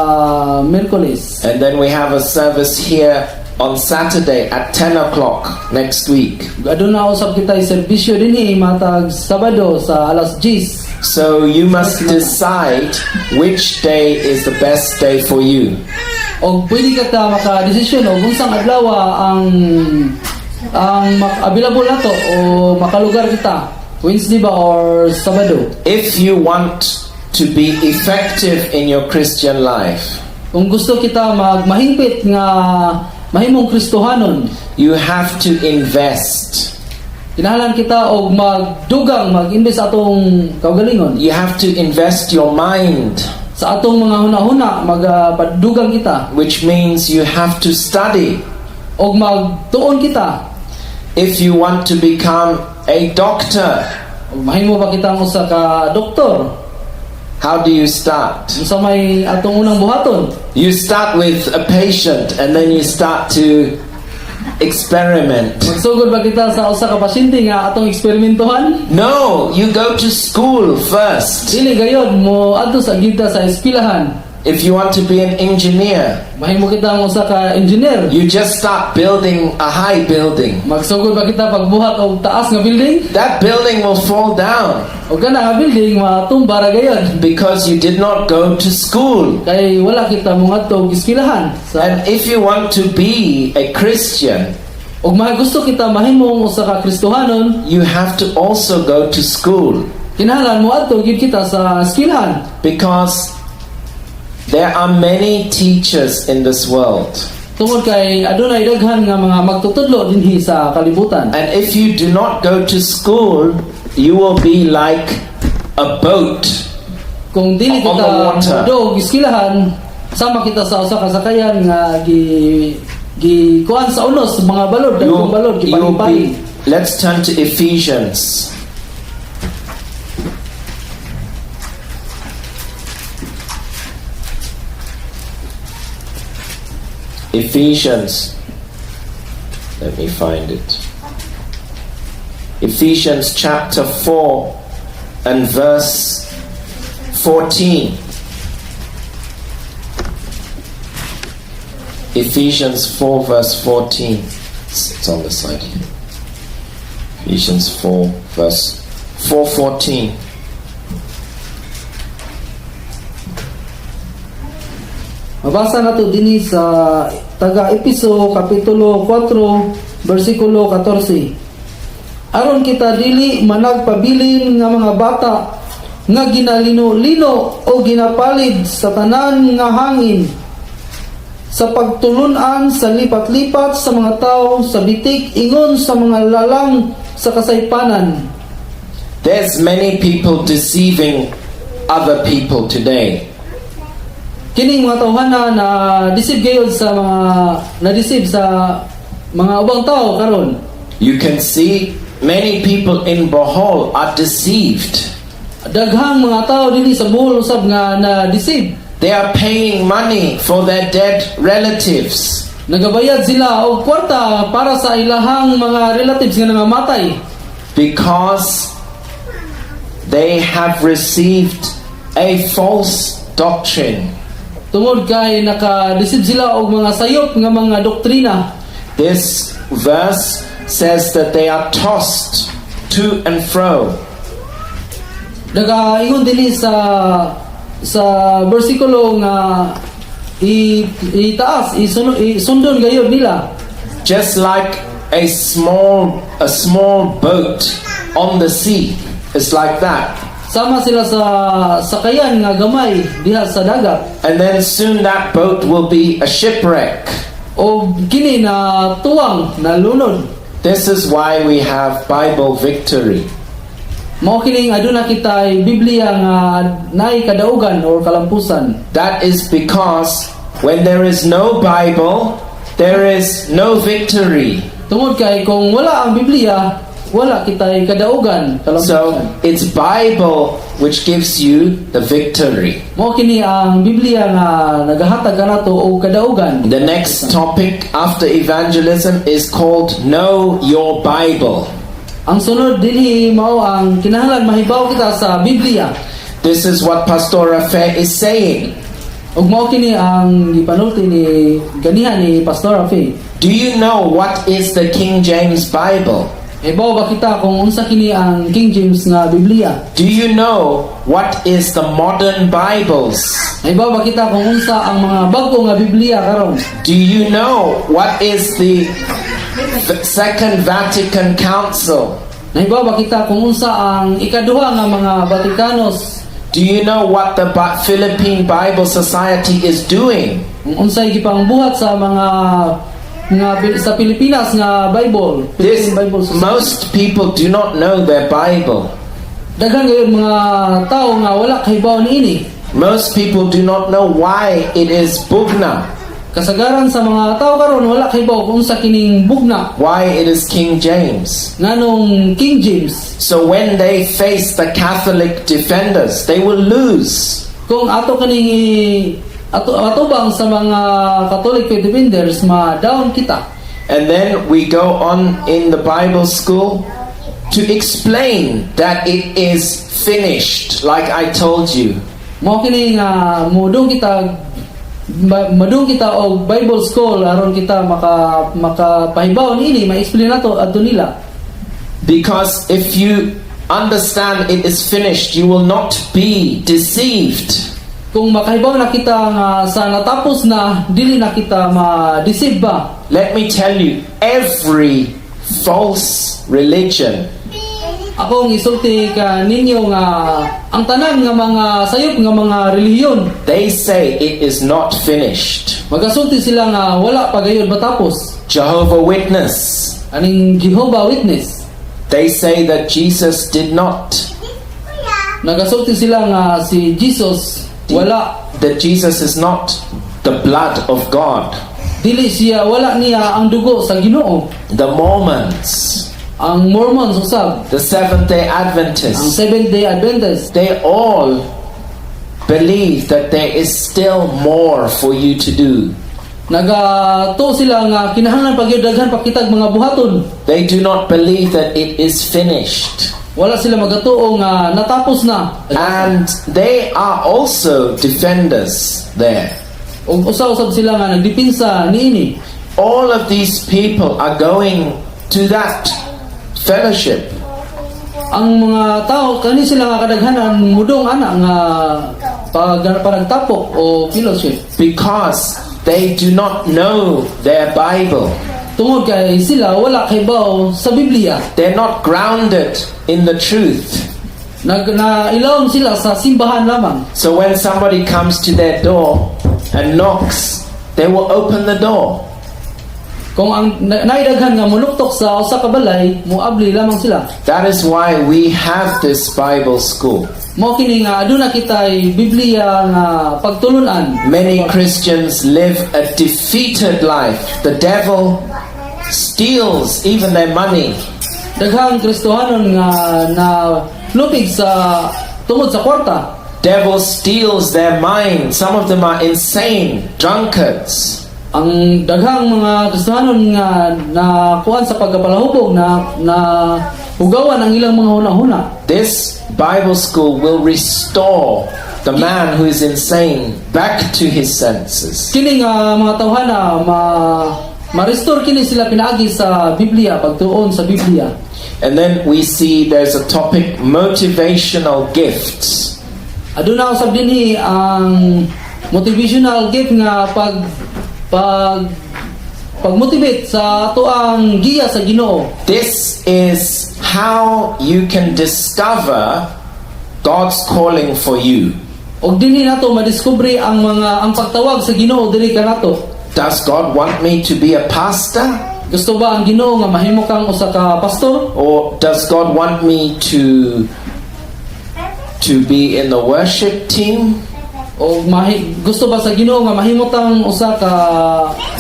Miyerkules. And then we have a service here on Saturday at 10 o'clock next week. Aduna usab kita serbisyo dinhi matag Sabado sa alas 10. So you must decide which day is the best day for you. Og pwede ka ta maka-desisyon og unsang adlaw ang available nato o makalugar kita. Wednesday ba or Sabado? If you want to be effective in your Christian life, Kung gusto kita magmahingpit nga mahimong Kristohanon, you have to invest. Kinahanglan kita og magdugang, mag-invest sa atong kaugalingon. You have to invest your mind, Sa atong mga hunahuna, magpadugang kita which means you have to study. og magtuon kita. If you want to become a doctor, Og mahimo ba kitang usa ka doktor? How do you start? Unsa may atong unang buhaton? You start with a patient and then you start to experiment. Magsugod ba kita sa usa ka pasyente nga atong eksperimentohan? No, you go to school first. Dili gayod mo adto sa kita sa eskwelahan. If you want to be an engineer, Mahimo kita ang usa ka engineer. You just start building a high building. Magsugod ba kita pagbuhat og taas nga building? That building will fall down Og kana nga building matumba ra gayod. Because you did not go to school. Kay wala kita moadto og eskwelahan. Sa And if you want to be a Christian, og gusto kita mahimong usa ka Kristohanon, you have to also go to school kinahanglan moadto gyud kita sa eskwelahan. Because there are many teachers in this world. Tungod kay adunay daghan nga mga magtutudlo dinhi sa kalibutan. And if you do not go to school, you will be like a boat Kung dili on kita the water. moadto og eskwelahan, sama kita sa usa ka sakayan nga gi gi kuan sa unos, mga balod, daghang balod You'll gipalipali. be, let's turn to Ephesians. Ephesians. Let me find it. Ephesians chapter 4 and verse 14. Ephesians 4 verse 14. It's on the side here. Ephesians 4 verse 4:14. Mabasa nato dinhi sa taga Episo kapitulo 4 bersikulo 14. Aron kita dili managpabilin nga mga bata nga ginalino-lino o ginapalid sa tanan nga hangin sa pagtulunan sa lipat-lipat sa mga tao sa bitik ingon sa mga lalang sa kasaypanan. There's many people deceiving other people today. Kining mga tawhana na deceive gayud sa mga na deceive sa mga ubang tao karon. You can see many people in Bohol are deceived. Daghang mga tao dinhi sa Bohol usab nga na deceive. They are paying money for their dead relatives. Nagabayad sila og kwarta para sa ilahang mga relatives nga nangamatay because they have received a false doctrine. Tungod kay naka-receive sila og mga sayop nga mga doktrina. This verse says that they are tossed to and fro. Nagaingon dinhi sa bersikulo nga itaas, isundon gayud nila. Just like a small boat on the sea. It's like that. Sama sila sa sakayan nga gamay diha sa dagat. And then soon that boat will be a shipwreck. O kini na tuwang na lunod. This is why we have Bible victory. Mao kining aduna kitay Biblia nga naay kadaugan or kalampusan. That is because when there is no Bible, there is no victory. Tungod kay kung wala ang Biblia, wala kitay kadaugan, So kalampusan. It's Bible which gives you the victory. Mao kini ang Biblia nga nagahatag kanato og kadaugan. The next topic after evangelism is called Know Your Bible. Ang sunod dinhi mao ang kinahanglan mahibaw kita sa Biblia. This is what Pastor Rafe is saying. Ug mao kini ang gipanulti ni ganiha ni Pastor Rafi. Do you know what is the King James Bible? Hibaw ba kita kung unsa kini ang King James nga Biblia? Do you know what is the modern Bibles? Hibaw ba kita kung unsa ang mga bag-o nga Biblia karon? Do you know what is the Second Vatican Council? Nahibaw ba kita kung unsa ang ikaduha nga mga Vatikanos? Do you know what the Philippine Bible Society is doing? Kung unsay gipangbuhat sa mga nga sa Pilipinas nga Bible, This, Philippine Bible Society? Most people do not know their Bible. Daghan gayud mga tao nga wala kahibaw niini. Most people do not know why it is bugna, Kasagaran sa mga tao karon wala kahibaw kung unsa kining bugna, why it is King James. Nganong King James. So when they face the Catholic defenders, they will lose. Kung ato kaning ato atubang sa mga Catholic faith defenders, ma-down kita. And then we go on in the Bible school to explain that it is finished, like I told you. Mao kini nga mudung kita madung kita og Bible school aron kita makapahibaw niini, ma-explain nato adto nila. Because if you understand it is finished, you will not be deceived. Kung makahibaw na kita nga sa natapos na, dili na kita ma-deceive ba. Let me tell you, every false religion Akong isulti ka ninyo nga ang tanan nga mga sayop nga mga relihiyon, they say it is not finished. Magasulti sila nga wala pa gayud matapos. Jehovah Witness, Aning Jehovah Witness, they say that Jesus did not, nagasulti sila nga si Jesus wala that Jesus is not the blood of God. Dili siya, wala niya ang dugo sa Ginoo. The Mormons, Ang Mormons usab, the Seventh day ang Adventists, Seventh Day Adventist, they all believe that there is still more for you to do. Nagatuo sila nga kinahanglan pa gyud daghan pa kitag mga buhaton. They do not believe that it is finished. Wala sila magatuo nga natapos na. And they are also defenders there. Ug usa-usab sila nga nagdepensa niini. All of these people are going to that fellowship. Ang mga tao kani sila nga kadaghanan mudong ana nga pag panagtapok o fellowship because they do not know their Bible. Tungod kay sila wala kahibaw sa Biblia. They're not grounded in the truth. Nag na ilawom sila sa simbahan lamang. So when somebody comes to their door and knocks, they will open the door. Kung ang naidaghan nga munuktok sa usa ka balay, moabli lamang sila. That is why we have this Bible school. Mao kini nga aduna kitay Biblia nga pagtulunan. Many Christians live a defeated life. The devil steals even their money. Daghang Kristohanon nga na lupig sa tungod sa kwarta. Devil steals their mind. Some of them are insane, drunkards. Ang daghang mga Kristohanon nga na kuan sa pagkapalahubog na na hugawan ang ilang mga hunahuna. This Bible school will restore the man who is insane back to his senses. Kini nga mga tawhana ma ma-restore kini sila pinaagi sa Biblia, pagtuon sa Biblia. And then we see there's a topic, motivational gifts. Aduna usab dinhi ang motivational gift nga pag pag pagmotivate sa ato ang giya sa Ginoo. This is how you can discover God's calling for you. Og dinhi nato madiskubre ang mga ang pagtawag sa Ginoo diri kanato. Does God want me to be a pastor? Gusto ba ang Ginoo nga mahimo kang usa ka pastor? Or does God want me to be in the worship team? O gusto ba sa Ginoo nga mahimo tang usa ka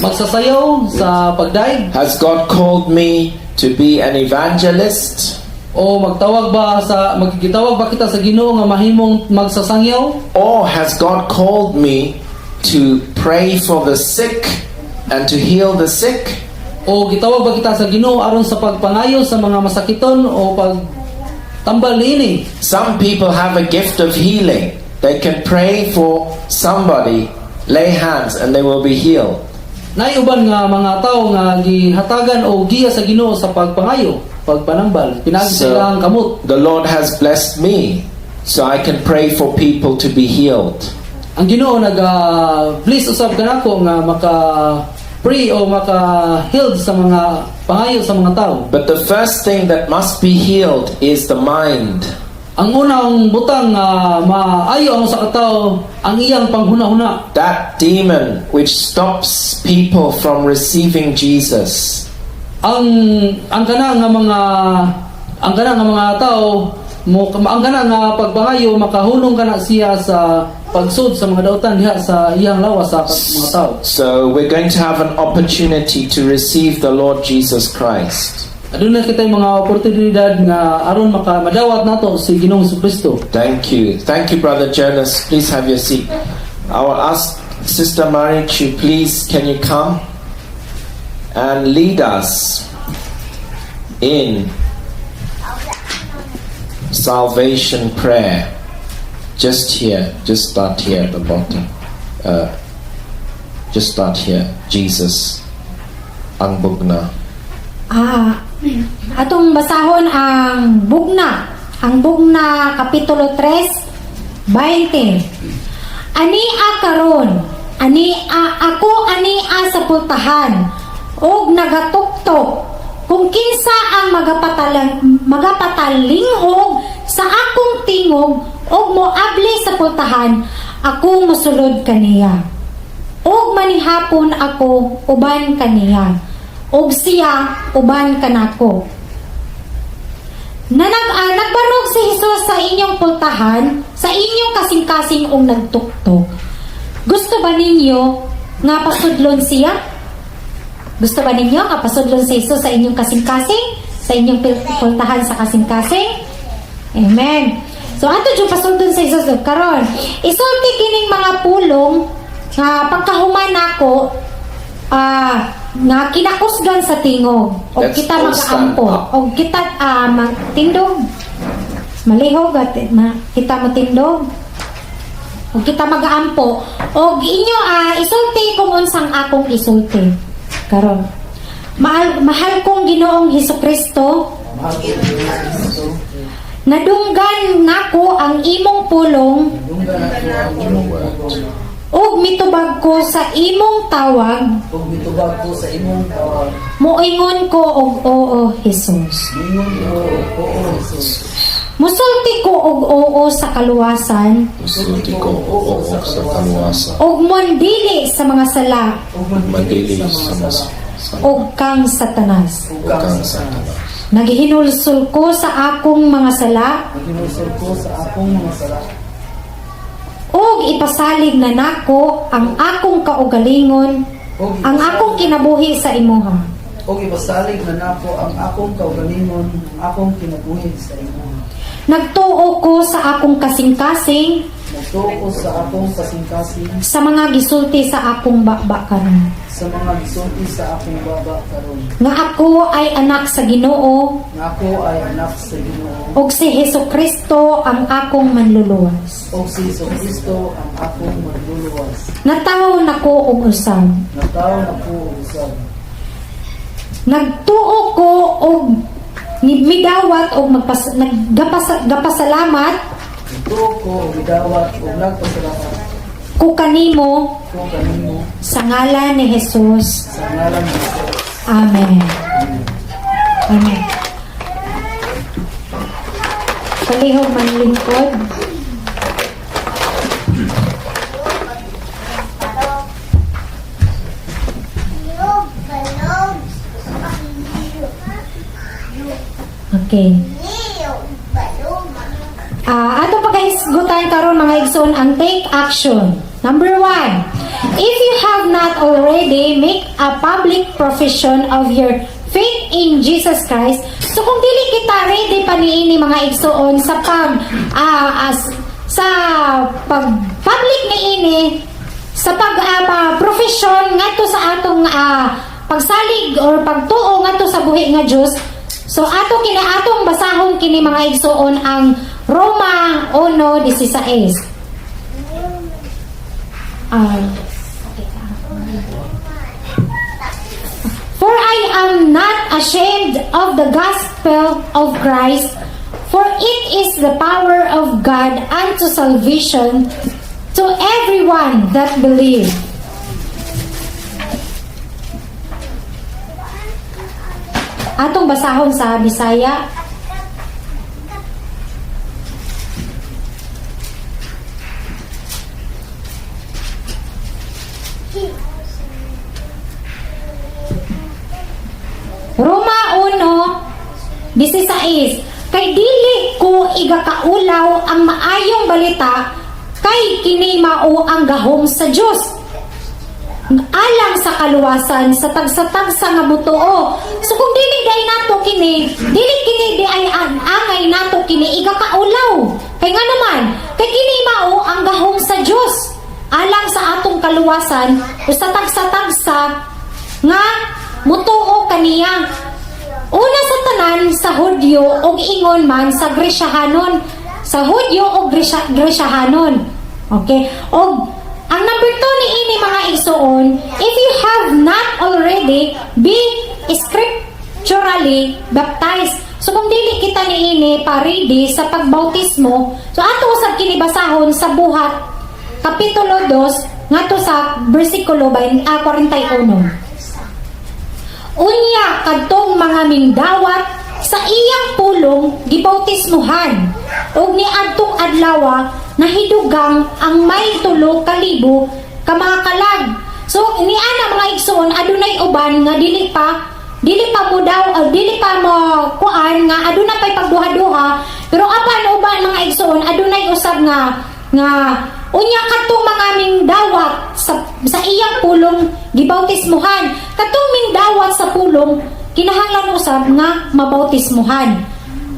magsasayaw sa pagdaig? Has God called me to be an evangelist? O magtawag ba sa maggitawag ba kita sa Ginoo nga mahimong magsasangyaw? Or has God called me to pray for the sick and to heal the sick? O gitawag ba kita sa Ginoo aron sa pagpangayo sa mga masakiton o pag tambal niini? Some people have a gift of healing. They can pray for somebody, lay hands, and they will be healed. Naay uban nga mga tawo nga gihatagan o giya sa Ginoo sa pagpangayo, pagpanambal, pinaagi sa So, ilang kamot. the Lord has blessed me so I can pray for people to be healed. Ang Ginoo naga bless usab kanako nga maka pray o maka healed sa mga pangayo sa mga tao. But the first thing that must be healed is the mind. Ang unang butang nga maayo ang usa ka tawo ang iyang panghuna-huna. That demon which stops people from receiving Jesus. Ang kana nga mga ang kana nga mga tao mo ang kana nga pagpangayo makahunong kana siya sa pagsud sa mga dautan diha sa iyang lawas sa mga tao. So we're going to have an opportunity to receive the Lord Jesus Christ. Aduna kitay mga oportunidad nga aron maka madawat nato si Ginoong Kristo. Thank you. Thank you, Brother Jonas. Please have your seat. I will ask Sister Marichu, please, can you come and lead us in salvation prayer? Just here, just start here at the bottom. Just start here. Jesus, ang bugna. Ah, atong basahon ang bugna. Ang bugna kapitulo 3, 20. Ania karon, ania ako ania sa pultahan og nagatuktok kung kinsa ang magapatalinghog sa akong tingog og moabli sa pultahan, ako mosulod kaniya ug manihapon ako uban kaniya ug siya uban kanako. Na nagbarog si Jesus sa inyong pultahan, sa inyong kasing-kasing ug nagtuktok. Gusto ba ninyo nga pasudlon siya? Gusto ba ninyo nga pasudlon si Jesus sa inyong kasing-kasing? Sa inyong pultahan sa kasing-kasing? Amen. So ato jud pasudlon si Jesus karon. Isulti kining mga pulong nga pagkahuman nako nga kinakusgan sa tingog og Let's kita all stand magaampo up. og kita magtindog malihog at kita matindog og kita magaampo og inyo isulti kung unsang akong isulti karon. Mahal, mahal kong Ginoong Hesukristo, nadunggan nako ang imong pulong ug mitubag ko sa imong tawag. Ug mitubag ko sa imong tawag. Moingon ko og oo, Jesus. Moingon ko og oo, Jesus. Musulti ko og oo sa kaluwasan. Musulti ko oo sa kaluwasan. Ug mondili sa mga sala. Ug Mandili sa mas Ug kang Satanas. Ug kang Satanas. Naghinulsol ko sa akong mga sala. Naghinulsol ko sa akong mga sala. Ug ipasalig na nako ang akong kaugalingon, ang akong kinabuhi sa imuha. Ug ipasalig na nako ang akong kaugalingon, ang akong kinabuhi sa imuha. Nagtuo ko sa akong kasing-kasing Nagtuo ko sa akong kasing-kasing sa mga gisulti sa akong baba karon. Sa mga gisulti sa akong baba karon. Nga ako ay anak sa Ginoo Nga ako ay anak sa Ginoo ug si Hesus Kristo ang akong manluluwas. Ug si Hesus Kristo ang akong manluluwas. Natawo nako og usab. Natawo nako og usab. Nagtuo ko og midawat og magpas, naggapas, gapasalamat Nagtuo ko og midawat ug nagpasalamat ko kanimo ko kanimo sa ngalan ni Jesus. Sa ngalan ni Jesus. Amen. Amen. Palihog manlingkod. Balog, balog. Okay. Balog. Ato pagkahisgutan karon, mga igsoon, ang take action. Number 1, if you have not already, make a public profession of your faith in Jesus Christ. So kung dili kita ready pa niini, mga igsoon, sa pag as, sa pag public niini sa pag profession ngadto sa atong pagsalig or pagtuo ngadto sa buhi nga Dios. So ato kini atong basahon kini, mga igsoon, ang Roma 1:16. For I am not ashamed of the gospel of Christ, for it is the power of God unto salvation to everyone that believe. Atong basahon sa Bisaya. Roma 1:16. Kay dili ko igakaulaw ang maayong balita, kay kini mao ang gahom sa Dios alang sa kaluwasan sa tagsa-tagsa nga mutuo. So kung dili diay nato kini, dili kini di ay angay nato kini igakaulaw. Kay nga naman, kay kini mao ang gahom sa Dios alang sa atong kaluwasan o sa tagsa-tagsa nga mutuo kaniya. Una sa tanan sa Hudyo ug ingon man sa Gresyahanon. Sa Hudyo ug Gresyahanon. Okay? Og ang number 2 ni ini, mga igsoon, if you have not already, be scripturally baptized. So kung dili kita ni ini pa ready sa pagbautismo, so ato usab kini basahon sa Buhat Kapitulo 2 ngadto sa bersikulo 41. Unya kadtong mga mindawat sa iyang pulong gibautismuhan ug niadtong adlawa nahidugang ang may 3,000 ka mga kalag. So niana, mga igsoon, adunay uban nga dili pa mo daw o dili pa mo kuan nga aduna pay pagduha-duha, pero apan uban, mga igsoon, adunay usab nga unya kadtong mga mingdawat sa iyang pulong gibautismuhan. Kadtong mingdawat sa pulong, kinahanglan usab nga mabautismuhan.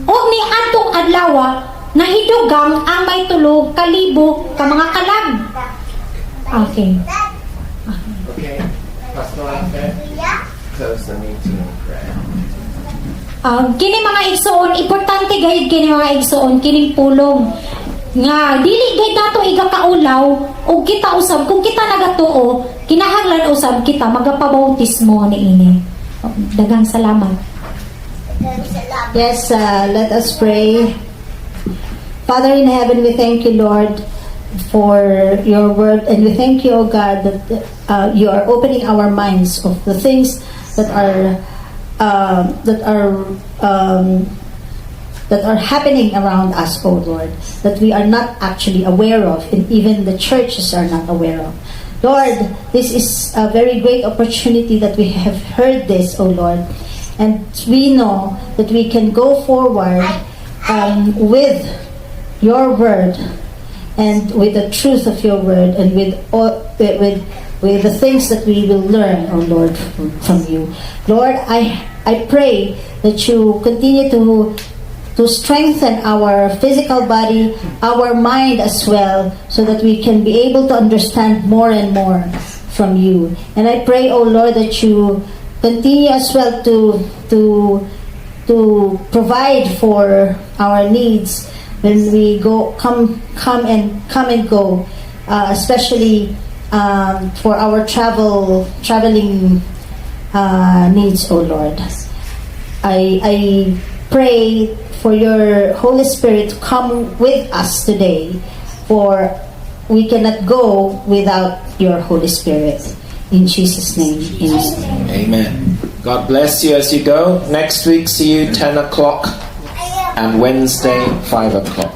Ug ni adtong adlawa nahidugang ang may 3,000 ka mga kalag. Okay. Okay, Pastor Alfred, close the meeting in prayer. Kini, mga igsoon, importante gayud kini, mga igsoon, kining pulong nga dili gayud nato igakaulaw ug kita usab kung kita nagatuo, kinahanglan usab kita magapabautismo niini. Daghang salamat. Yes, let us pray. Father in heaven, we thank you, Lord, for your word, and we thank you, O God, that you are opening our minds of the things that are happening around us, O Lord, that we are not actually aware of, and even the churches are not aware of. Lord, this is a very great opportunity that we have heard this, O Lord, and we know that we can go forward with your word and with the truth of your word and with all, with the things that we will learn, O Lord, from you. Lord, I pray that you continue to to strengthen our physical body, our mind as well, so that we can be able to understand more and more from you. And I pray, O Lord, that you continue as well to provide for our needs when we go come and go, especially for our traveling needs, O Lord. I pray for your Holy Spirit to come with us today, for we cannot go without your Holy Spirit. In Jesus' name, amen. Amen. God bless you as you go. Next week, see you 10 o'clock and Wednesday, 5 o'clock.